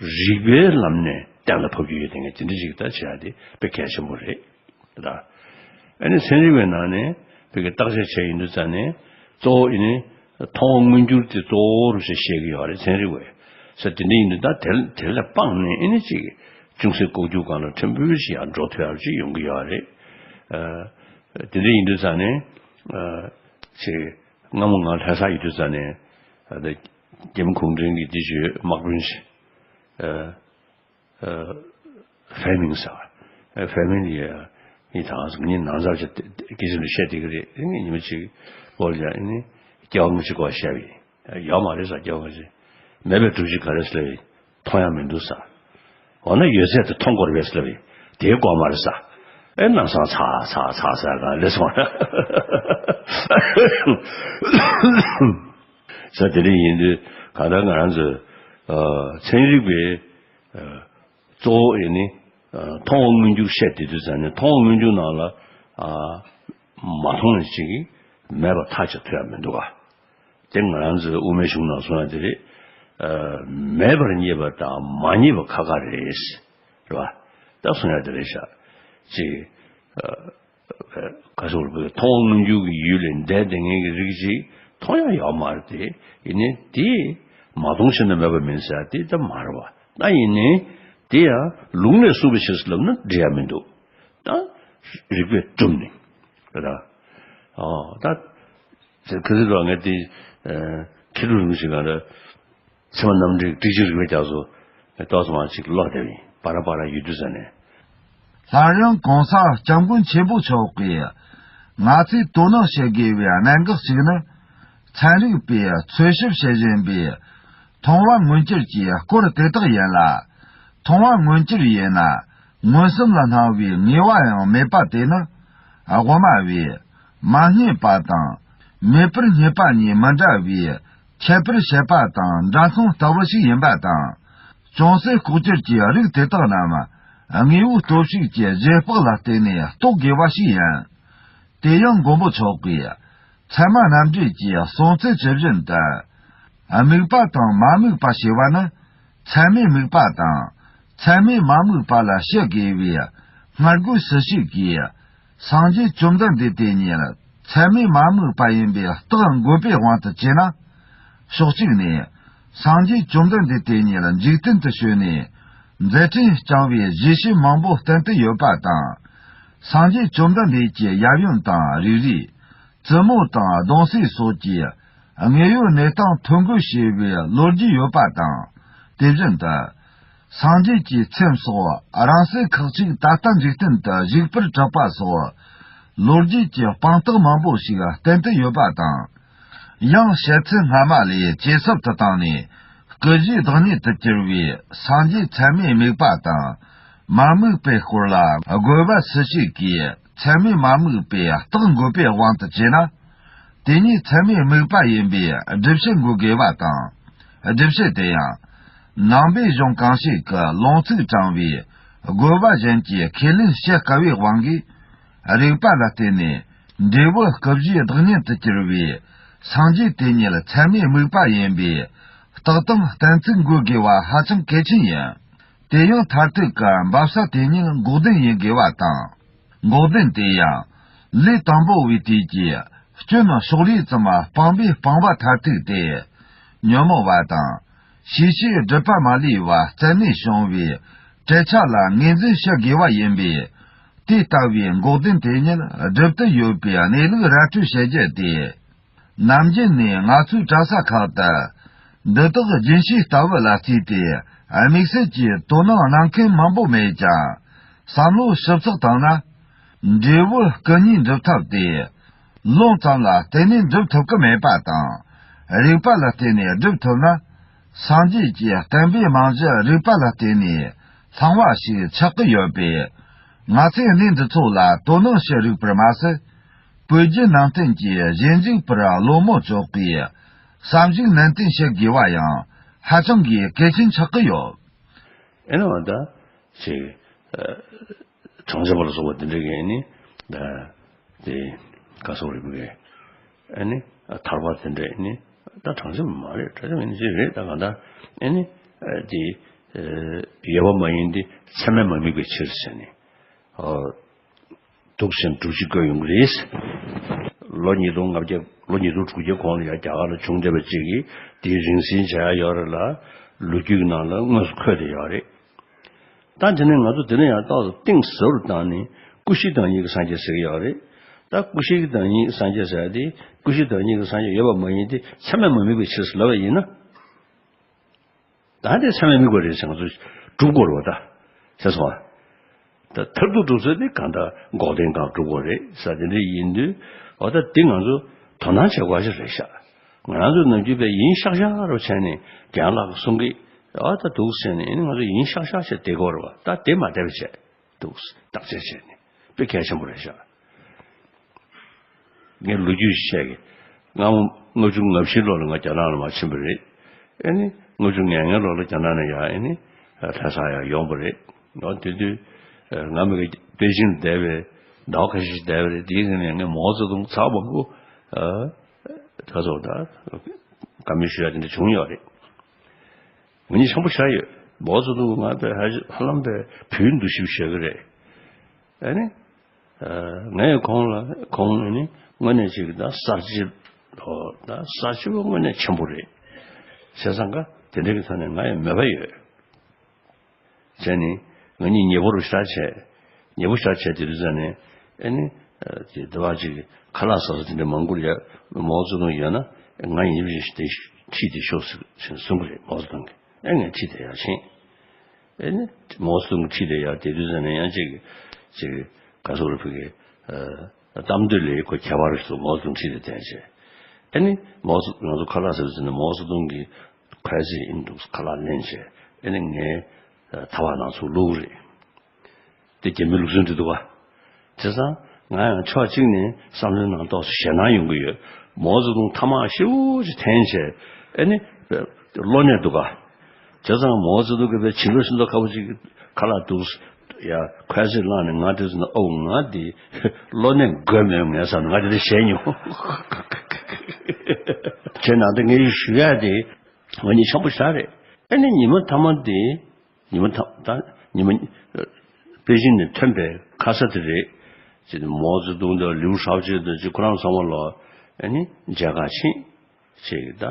རིགས་པའི་ལམ་ནས་གཏན་ལ་ཕབ་རྒྱུ་ཡོད་དེ་ངས་དེ་འདྲ་ཞིག་ད་བྱེད་ཡ་དེ་དཔེ་གལ་ཆེན་པོ་རེད། ད། ཨ་ནི་ཚན་རིག་པའི་ནང་ནས་བོད་ཀྱི་བརྟག་དཔྱད་བྱས་ཡིན་དུས་ཙང་ནས་གཙོ་བོ་ཨ་ནི་མཐོང་བ་མངོན་གྱུར་དེ་གཙོ་བོ་རུ་བྱས་བཤད་ཀྱི་ཡོད་རེད། ཚན་རིག་པས་ས་དེ་འདྲ་ཡིན་དུས་ད་དེ་དེ་ལ་དཔག་ནས་ཨ་ནི་ཅིག་ཅུང་ཟད་ལྐོག་གྱུར་སྒང་ལ་ཕྲན་བུ་ཞིག་ཡང་འགྲོ་ཐུབ་ཡག་ཅིག་ཡོང་གི་ཡོད་རེད། ཨ་དེ་འདྲ་ཡིན་དུས་ཙང་ནས་ཨ་ཅིག་སྔ་མོ་ང་ལྷ་ས་ཡོད་དུས་ཙང་ནས་ཨ་ད་རྒྱ་མི་གུང་ཁྲན་གྱི་དེ་བརྗོད་དམག་དཔོན་ཞིག་ཨ། ཨ་ཧྥེ་མིང་ཟེར་བ། ཨ་ཧྥེ་མིང་ཡ་ནི་ད་ངས་ནང་ཚགས་ཅིག་སྐད་ཆ་འདི་བཤད་བསྡད་ཀྱི་རེད། ངས་ཉི་མ་གཅིག་བོད་ལ་ཡ་ནི་སྐྱེ་བ་སྔ་ཕྱི་སྐོར་བཤད་པ་ཡིན། ཡོད་མ་རེད་ཟེར། སྐྱེ་བ་སྔ་ཕྱི་མེད་པའི་སྒྲུབ་བྱེད་ག་རེ་ཟེར་ལབ་ཡིན། མཐོང་ཡག་མི་འདུག་ཟེར། འོ་ན་ཡོད་ཚད་དེ་མཐོང་དགོས་རེད་པས་ལབ་ཡིན། དེའི་སྐོར་མ་རེད་ཟེར། ཨེ་ནང་སང་ཚ་ཚ་ཚ་ཚ་ག་ལེ་སོང་ཟེར། དེ་འདྲ་ཡིན་དུས་གང་ལྟར་ང་རང་ཚོ་ཨ་ཚན་རིག་པའི་ཨ་གཙོ་བོ་ཨེ་ནི་ཨ་མཐོང་བ་མངོན་གྱུར་བཤད་བསྡད་དུས་ཙང་ནས་མཐོང་བ་མངོན་གྱུར་ནང་ལ་ཨ་མ་མཐོང་ཡག་ཅིག་མེད་པ་ཐག་བཅད་ཐུབ་ཡག་མི་འདུག་ག། དེ་ང་རང་ཚོའི་དབུ་མའི་གཞུང་ནང་གསུངས་ཡག་དེ་རེད། ཨ་མེད་པར་རྙེད་པ་དང་མ་རྙེད་པ་ཁ་ཁ་རེད། རེད་བ། ད་གསུངས་ཡག་དེ་རེད་ཤག་ཅིག་ཨ། ག་ཟེར་བ་མཐོང་བ་མངོན་གྱུར་གྱི་ཡུལ་ལས་འདས་བསྡད་མཁན་གྱི་རིགས་ཅིག་མཐོང་ཡག་ཡོད་མ་རེད་དེ། ཡིན་ནའི་དེ་མ་མཐོང་ཕྱིར་ན་མེད་པ་མིན་ཟེར་ཡག་དེ་ད་མ་རེད་བ། ད་ཡིན་ནའི་དེ་ཡང་ལུང་ལས་གསུངས་པའི་ཕྱིར་ཟེར་ལབ་ན་འགྲིག་ཡག་མི་འདུག། ད་རིགས་པས་གྲུབ་ནས་རེད་ད། ཨོ་ད་ཁ་སང་ལ་ངས་དེ་མཁས་གྲུབ་རིན་པོ་ཆེ་ག་རེ། ཚད་མ་རྣམ་འགྲེལ་ཏིག་ཅིག་རིགས་པའི་རྒྱ་མཚོ་ཏོག་ཙམ་མ་ཅིག་ཀློག་བསྡད་པ་ཡིན། བར་བར་ཡོད་དུས་ཙ་ནས། སླར་ཡང་གོང་ས་སྐྱབས་མགོན་ཆེན་པོ་མཆོག་གིས་ང་ཚོས་དོ་སྣང་བྱེད་དགོས་པའི་གནད་འགག་ཅིག་ནི། ཚན་རིག་པས་འཚོལ་ཞིབ་བྱེད་བཞིན་པའི་མཐོང་བ་མངོན་གྱུར་གྱི་སྐོར་དེ་དག་ཡིན་ལ། མཐོང་བ་མངོན་གྱུར་ཡིན་ན་མངོན་སུམ་ལ་སྣང་བའི་ངེས་པ་ཡང་མེད་པ་དེ་ནི་དབུ་མ་བས་མ་རྙེད་པ་དང་མེད་པར་རྙེད་པ་གཉིས་མི་འདྲ་བའི་ཁྱད་པར་བཤད་པ་དང་འདྲ་མཚུངས་ལྟ་བུ་ཞིག་ཡིན་པ་དང་། ཅུང་ཟད་ལྐོག་གྱུར་གྱི་རིགས་དེ་དག་རྣམས་དངོས་པོའི་སྟོབས་ཤུགས་ཀྱི་རྗེས་དཔག་ལ་བརྟེན་ནས་རྟོགས་དགོས་པ་ཞིག་ཡིན། དེ་ཡང་མགོན་པོ་མཆོག་གིས་ཚད་མ་རྣམ་འགྲེལ་གྱི་གསུང་ཚུལ་ཇི་བཞིན་དུ། དམིགས་པ་དང་མ་དམིགས་པ་ཞེས་པ་ནི་ཚད་མས་དམིགས་པ་དང་ཚད་མས་མ་དམིགས་པ་ལ་བཤད་དགོས་པའི་སྔ་རྒོལ་སྲིད་བྱུས་ཀྱིས། སངས་རྒྱས་བཅོམ་ལྡན་འདས་དེ་ཉིད་ཚད་མས་མ་དམིགས་པ་ཡིན་པའི་རྟགས་འགོད་པའི་དབང་དུ་བྱས་ན། ཕྱོགས་གཅིག་ནས། སངས་རྒྱས་བཅོམ་ལྡན་འདས་དེ་ཉིད་འཇིག་རྟེན་དུ་བྱོན་ནས། མཛད་འཕྲིན་བསྐྱངས་པའི་བརྗོད་བྱ་མང་པོ་བསྟན་ཏེ་ཡོད་པ་དང་། སངས་རྒྱས་བཅོམ་ལྡན་འདས་ཀྱི་ཡབ་ཡུམ་དང་རིགས་རུས། བཙུན་མོ་དང་གདུང་སྲས་སོགས་ཀྱི་དངོས་ཡོད་གནས་སྟངས་ཐོ་འགོད་བྱས་པའི་ལོ་རྒྱུས་ཡོད་པ་དང་། དེ་བཞིན་དུ། སངས་རྒྱས་ཀྱི་ཚེམས་སོགས་རང་སྲས་ཁག་ཅིག་ད་ལྟ་འཇིག་རྟེན་དུ་བཞུགས་པར་གྲགས་པ་སོགས། ལོ་རྒྱུས་ཀྱི་དཔང་རྟགས་མང་པོ་ཞིག་བསྟན་ཏེ་ཡོད་པ་དང་། ཡང་བཤད་ཚུལ་སྔ་མ་ལས་ཇེ་ཟབ་ཏུ་བཏང་ནས། སྐུ་བཞིའི་བདག་ཉིད་དུ་གྱུར་པའི་སངས་རྒྱས་ཚད་མས་དམིགས་པ་དང་། མ་དམིགས་པའི་སྐོར་ལ་རྒོལ་བ་སྲིད་བྱུས་ཀྱིས་ཚད་མས་མ་དམིགས་པའི་རྟགས་འགོད་པའི་དབང་དུ་བྱས་ན། དེ་ཉིད་ཚད་མས་དམིགས་པ་ཡིན་པའི་སྒྲུབ་བྱེད་འགོད་དགོས་པ་དང་། སྒྲུབ་བྱེད་དེ་ཡང་། ནང་པའི་གཞུང་གང་ཞིག་གི་ལུང་ཚིག་དྲངས་པའི་རྒོལ་བ་གཞན་གྱི་ཁས་ལེན་བྱེད་དཀའ་བའི་དབང་གིས། རིགས་པ་ལ་བརྟེན་ནས་འབྲས་བུ་སྐུ་བཞིའི་བདག་ཉིད་དུ་གྱུར་པའི་སངས་རྒྱས་དེ་ཉིད་ཚད་མས་དམིགས་པ་ཡིན་པའི་རྟགས་དང་གཏན་ཚིགས་འགོད་དགོས་པ་ཧ་ཅང་གལ་ཆེན་ཡིན། དེ་ཡང་མཐར་ཐུག་གི་འབབ་ས་དེ་ཉིད་འགོག་བདེན་ཡིན་དགོས་པ་དང་། འགོག་བདེན་དེ་ཡང་ལས་དང་པོ་བའི་དུས་ཀྱི་སྐྱོན་ཕྱོགས་ལས་ཙམ་སྤངས་པའི་སྤངས་པ་མཐར་ཐུག་སྟེ། ཉོན་མོངས་པ་དང་ཤེས་བྱའི་སྒྲིབ་པ་མ་ལུས་པ་རྩད་ནས་བྱུང་བའི་བྲལ་ཆ་ལ་ངོས་འཛིན་བྱེད་དགོས་པ་ཡིན་པས། དེ་ལྟ་བུའི་འགོག་བདེན་དེ་ཉིད་སྒྲུབ་ཏུ་ཡོད་པའི་གནས་ལུགས་ར་སྤྲོད་བྱེད་རྒྱུ་སྟེ། ནམ་རྒྱུན་ནས་ང་ཚོའི་གྲྭ་ས་ཁག་ཏུ་འདི་དག་རྒྱུན་ཤེས་ལྟ་བུ་ལ་བརྩིས་ཏེ་དམིགས་བསལ་གྱི་དོ་སྣང་གནང་མཁན་མང་པོ་མེད་ཀྱང་། བསམ་བློ་ཞིབ་ཚགས་བཏང་ན། འབྲས་བུ་སྐུ་གཉིས་འགྲུབ་ཐབས་དེ་ལུང་ཙམ་ལ་གཏན་ནས་འགྲུབ་ཐུབ་ཀྱི་མེད་པ་དང་། རིགས་པ་ལ་བརྟེན་ནས་འགྲུབ་ཐུབ་ན། སངས་རྒྱས་ཀྱི་བསྟན་པའི་རྨང་གཞི་རིགས་པ་ལ་བརྟེན་ནས་བསླངས་པ་ཞིག་ཆགས་ཀྱི་ཡོད་པས། ང་ཚོས་གནས་འདི་ཚོ་ལ་དོ་སྣང་བྱེད་རིགས་པར་མ་ཟད། བོད་བརྒྱུད་ནང་བསྟན་གྱི་ཞིབ་འཇུག་པར་སློབ་མོ་ཚོ་གིས་བསམ་གཞིག་ནན་ཏན་བྱེད་དགོས་པ་ཡང་ཧ་ཅང་གི་གལ་ཆེན་ཆགས་ཀྱི་ཡོད། ཨེ་ནི་འོ་ད་ཅིག་ཨ་གྲངས་ཅན་པ་ལ་སོགས་པ་དེ་འདྲ་གི་ཨེ་ནི་ད་དེ་ག་སོགས་རིགས་པའི་ཨེ་ནི་ཐར་པ་དེ་འདྲ་ཨེ་ནི་ད་གྲངས་ཅན་པ་མ་རེད། གྲངས་ཅན་པ་ཨེ་ནི་ཅིག་རེད། ད་གང་ལྟར་ཨེ་ནི་ཨ་དེ་ཨ་ཡོད་པ་མ་ཡིན་ཏེ་ཚད་མས་མ་དམིགས་པའི་ཕྱིར་ཟེར་ནས། ཨོ། འདུག་སེ་སྒྲུབ་བྱེད་བཀོད་ཡོང་གི་རེད། ལོ་ཉིས་སྟོང་ལྔ་བརྒྱ་ལོ་ཉིས་སྟོང་དྲུག་བརྒྱ་གོང་ལ་ཡང་རྒྱ་གར་ལ་བྱུང་བསྡད་པ་གཅིག་གིས་དེའི་རིང་བསྲེལ་བྱས་ཡོད་རེད་ལ། ལོ་རྒྱུས་ཀྱི་ནང་ལ་དངོས་སུ་འཁོད་བསྡད་ཡོད་རེད། ད་དེ་ནས་ང་ཚོ་དེ་ནས་ཡང་ཏོག་ཙམ་གཏིང་ཟབ་རུ་བཏང་ནས་ཀུ་ཤུའི་བདག་ཉིད་ཀྱི་སངས་རྒྱས་ཟེར་གྱི་ཡོད་རེད། ད་ཀུ་ཤུའི་བདག་ཉིད་ཀྱི་སངས་རྒྱས་ཟེར་ཡ་དེ་ཀུ་ཤུའི་བདག་ཉིད་ཀྱི་སངས་རྒྱས་ཡོད་པ་མ་ཡིན་ཏེ་མཚན་མས་མ་དམིགས་པའི་ཕྱིར་ཟེར་ལབ་པ་ཡིན་ན། ད་དེ་མཚན་མས་དམིགས་པ་རེད་ཟེར་ང་ཚོ་སྒྲུབ་དགོས་རེད་བ་ད། ཤེས་སོང་ཨ། ད་མཐར་ཐུག་སྒྲུབ་ཚུལ་དེ་གང་ལྟར་འགོག་བདེན་གང་སྒྲུབ་དགོས་རེད་ཟེར་དེ་འདྲ་ཡིན་དུས། འོ་ད་དེ་ང་ཚོ་དོ་སྣང་བྱེད་དགོས་ཞིག་རེད་ཤག་ང་ཚོ་ནམ་རྒྱུན་པས་ཡིན་ཤག་ཤག་རུ་བྱས་ནས་རྒན་ལགས་ཀྱིས་གསུང་གི། འོ་ད་འདུག་ཟེར་ནས་ང་ཚོ་ཡིན་ཤག་ཤག་བྱས་བསྡད་དགོས་རེད་བ། ད་དེ་མ་བསྡད་པ་བྱས། འདུག་བརྟག་དཔྱད་བྱས་ནས་དཔེ་གལ་ཆེན་པོ་རེད་ཤག་ངས་ལོ་རྒྱུས་ཤིག་བཤད་གི། སྔ་མོ་ལྔ་བཅུ་ང་བཞི་ལོ་ལ་ང་རྒྱ་ནག་ལ་མར་ཕྱིན་པ་རེད། ཨེ་ནི་ལྔ་བཅུ་ང་ལྔ་ལོ་ལ་རྒྱ་ནག་ནས་ཡར་ཨེ་ནི་ལྷ་སར་ཡར་ཡོང་པ་རེད། ཨོ་དེ་དུས་ང་མི་གི་པེ་ཅིང་བསྡད་པའི་ཟླ་བ་ཁ་ཤས་ཤིག་བསྡད་པ་རེད། དེའི་རིང་ནས་ངས་མའོ་ཙེ་ཏུང་ཚར་མང་པོ་ད་ཚོ་ད་བཀའ་མོལ་ཞུ་ཡ་དེ་འདྲ་བྱུང་ཡོད་རེད། ང་གཉིས་འཆམ་པོ་བཞག་ཡོད། མའོ་ཙེ་ཏུང་ང་དཔེ་ཧ་ཧ་ལམ་པའི་བུའི་འདུ་ཤེས་བཞག་གི་རེད། ཨ་ནི། ངས་ཁོང་ལ་ཁོང་ནི་དངོས་གནས་ཅིག་ད་གསར་བརྗེ་ལོ་ད་གསར་བརྗེ་པོ་དངོས་གནས་ཆེན་པོ་རེད། བྱས་ཙང་ཀ་དེ་འདྲ་གི་ཐོག་ནས་ང་ཡང་མོས་པ་ཡོད། བྱས་ནི་ང་གཉིས་ཉེ་པོ་རུ་ཤར་བྱས། ཉེ་པོ་ཤར་བྱས་དེ་དུས་ཙ་ནས་ཨེ་ནི་དེ་དེ་བ་ཅིག་ཁ་ལག་ཟ་ས་དེ་འདྲ་མང་པོ་ཡ་མའོ་ཙེ་ཏུང་ཡོད་ན་ང་ཡིན་པ་ཞིག་དེ་ཁྲིད་དེ་ཤོག་ཟེར་གསུང་གི་རེད། མའོ་ཙེ་ཏུང་གིས་ཨེ་ངས་ཁྲིད་དེ་ཡར་ཕྱིན། ཨེ་ནི་མའོ་ཙེ་ཏུང་གི་ཁྲིད་དེ་ཡར་དེ་དུས་ཙ་ནས་ཡང་ཅིག་ཅིག་ག་ཟེར་བ་རེད། ཕ་གི་གཏམ་འདོད་ལས་ཁོ་ཁྱད་པར་རེད་ཟེར། མའོ་ཙེ་ཏུང་ཁྲིད་དེ་བསྡད་བྱས། ཨེ་ནི་མའོ་ཙེ་ང་ཚོ་ཁ་ལག་ཟ་དུས་ཙ་ནས་མའོ་ཙེ་ཏུང་གི་ཁ་ཟས་ཨིན་འདུག་ཁ་ལག་ལེན་བྱས། ཨེ་ནི་ངའི་ཐག་པ་ནང་ཚུར་བླུགས་རེད། དེ་རྒྱ་མིའི་ལུགས་སྲོལ་འདི་འདུག་ག་བྱས་ཙང་ང་ཡང་ཕྱོགས་གཅིག་ནས་བསམ་བློའི་ནང་ཏོག་ཙམ་ཞེད་སྣང་ཡོང་གི་ཡོད། མའོ་ཙེ་ཏུང་ཐ་མག་ཞེ་པོ་ཅིག་འཐེན་བྱས་ཨེ་ནི་གློ་ནད་འདུག་ག་བྱས་ཙང་མའོ་ཙེ་ཏུང་གིས་དཔེ་བྱིས་པ་ཤིན་ཏུ་ཁ་པོ་ཅིག་ཁ་ལག་འདུག་ཡ་ཁ་ཟས་བླངས་ནས་ང་དེ་ཚོ་ན་ཨོ་ང་འདི་གློ་ནད་འགོས་མེད་ངས་བསམ་ང་དེ་འདྲ་བྱས་མྱོང་། བྱས་ན་ད་ངས་ཞུ་ཡ་དེ་ང་གཉིས་འཆམ་པོ་བཞག་རེད། ཨེ་ནི་ཉི་མ་མཐའ་མ་དེ། ཉི་མ་ཐ་ད་ཉི་མ་པེ་ཅིང་ནས་ཐོན་པའི་ཁ་ས་དེ་རེད། ཅེས་མའོ་ཙེ་ཏུང་དང་ལིའུ་ཧྲའོ་ཅེ་དང་ཅིག་ཁོ་རང་ཚང་མ་ལ་ཨེ་ནི་མཇལ་ཁ་ཕྱིན། ཅེས་ད་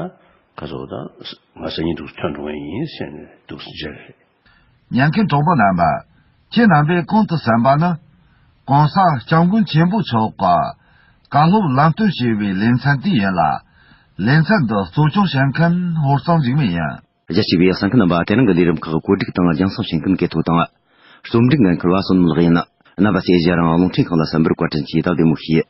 ཁ་སོ་ད་ང་སང་ཉིན་འདུག་ཐོན་འགྲོ་ངེས་ཡིན་ཟེར་ནས་འདུག་མཇལ་རེད། ཉན་མཁན་གྲོགས་པོ་རྣམ་པ། ཁྱེད་རྣམ་པས་གོང་དུ་གསན་པ་ནི་༸གོང་ས་༸སྐྱབས་མགོན་ཆེན་པོ་མཆོག་གི་བཀའ་སློབ་ལམ་སྟོན་ཞེས་པའི་ལེ་ཚན་དེ་ཡིན་ལ། ལེ་ཚན་འདི་གཙོ་སྐྱོང་བྱེད་མཁན་ཧོར་གཙང་འཇིགས་མེད་ཡིན། རྒྱལ་སྤྱི་བའི་གསན་མཁན་རྣམ་པ། དེ་རིང་གི་ལས་རིམ་ཁག་གོ་སྒྲིག་དང་རྒྱང་སྲིང་བྱེད་མཁན་གལ་ཐོ་དང་། རྩོམ་སྒྲིག་འགན་འཁུར་བ་བསོད་ནམས་ལགས་ཡིན། རྣམ་པ་ཚོས་རྒྱང་རིང་རླུང་འཕྲིན་ཁང་ལ་གསན་པར་བཀའ་དྲིན་ཆེ། ད་བདེ་མོ་བྱོས།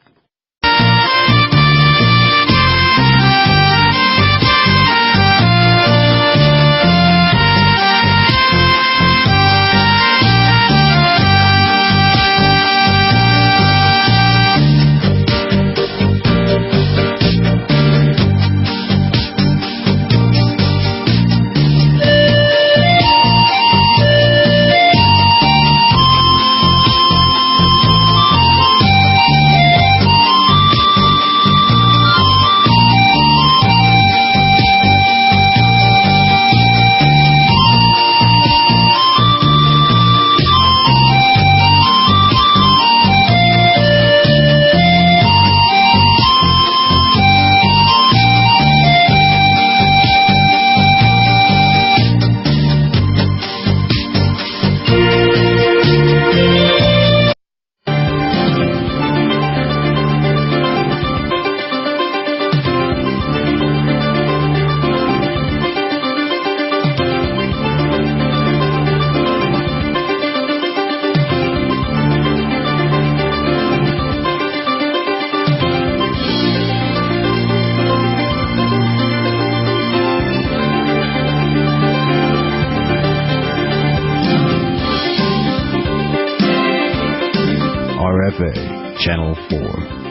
R F A Channel four.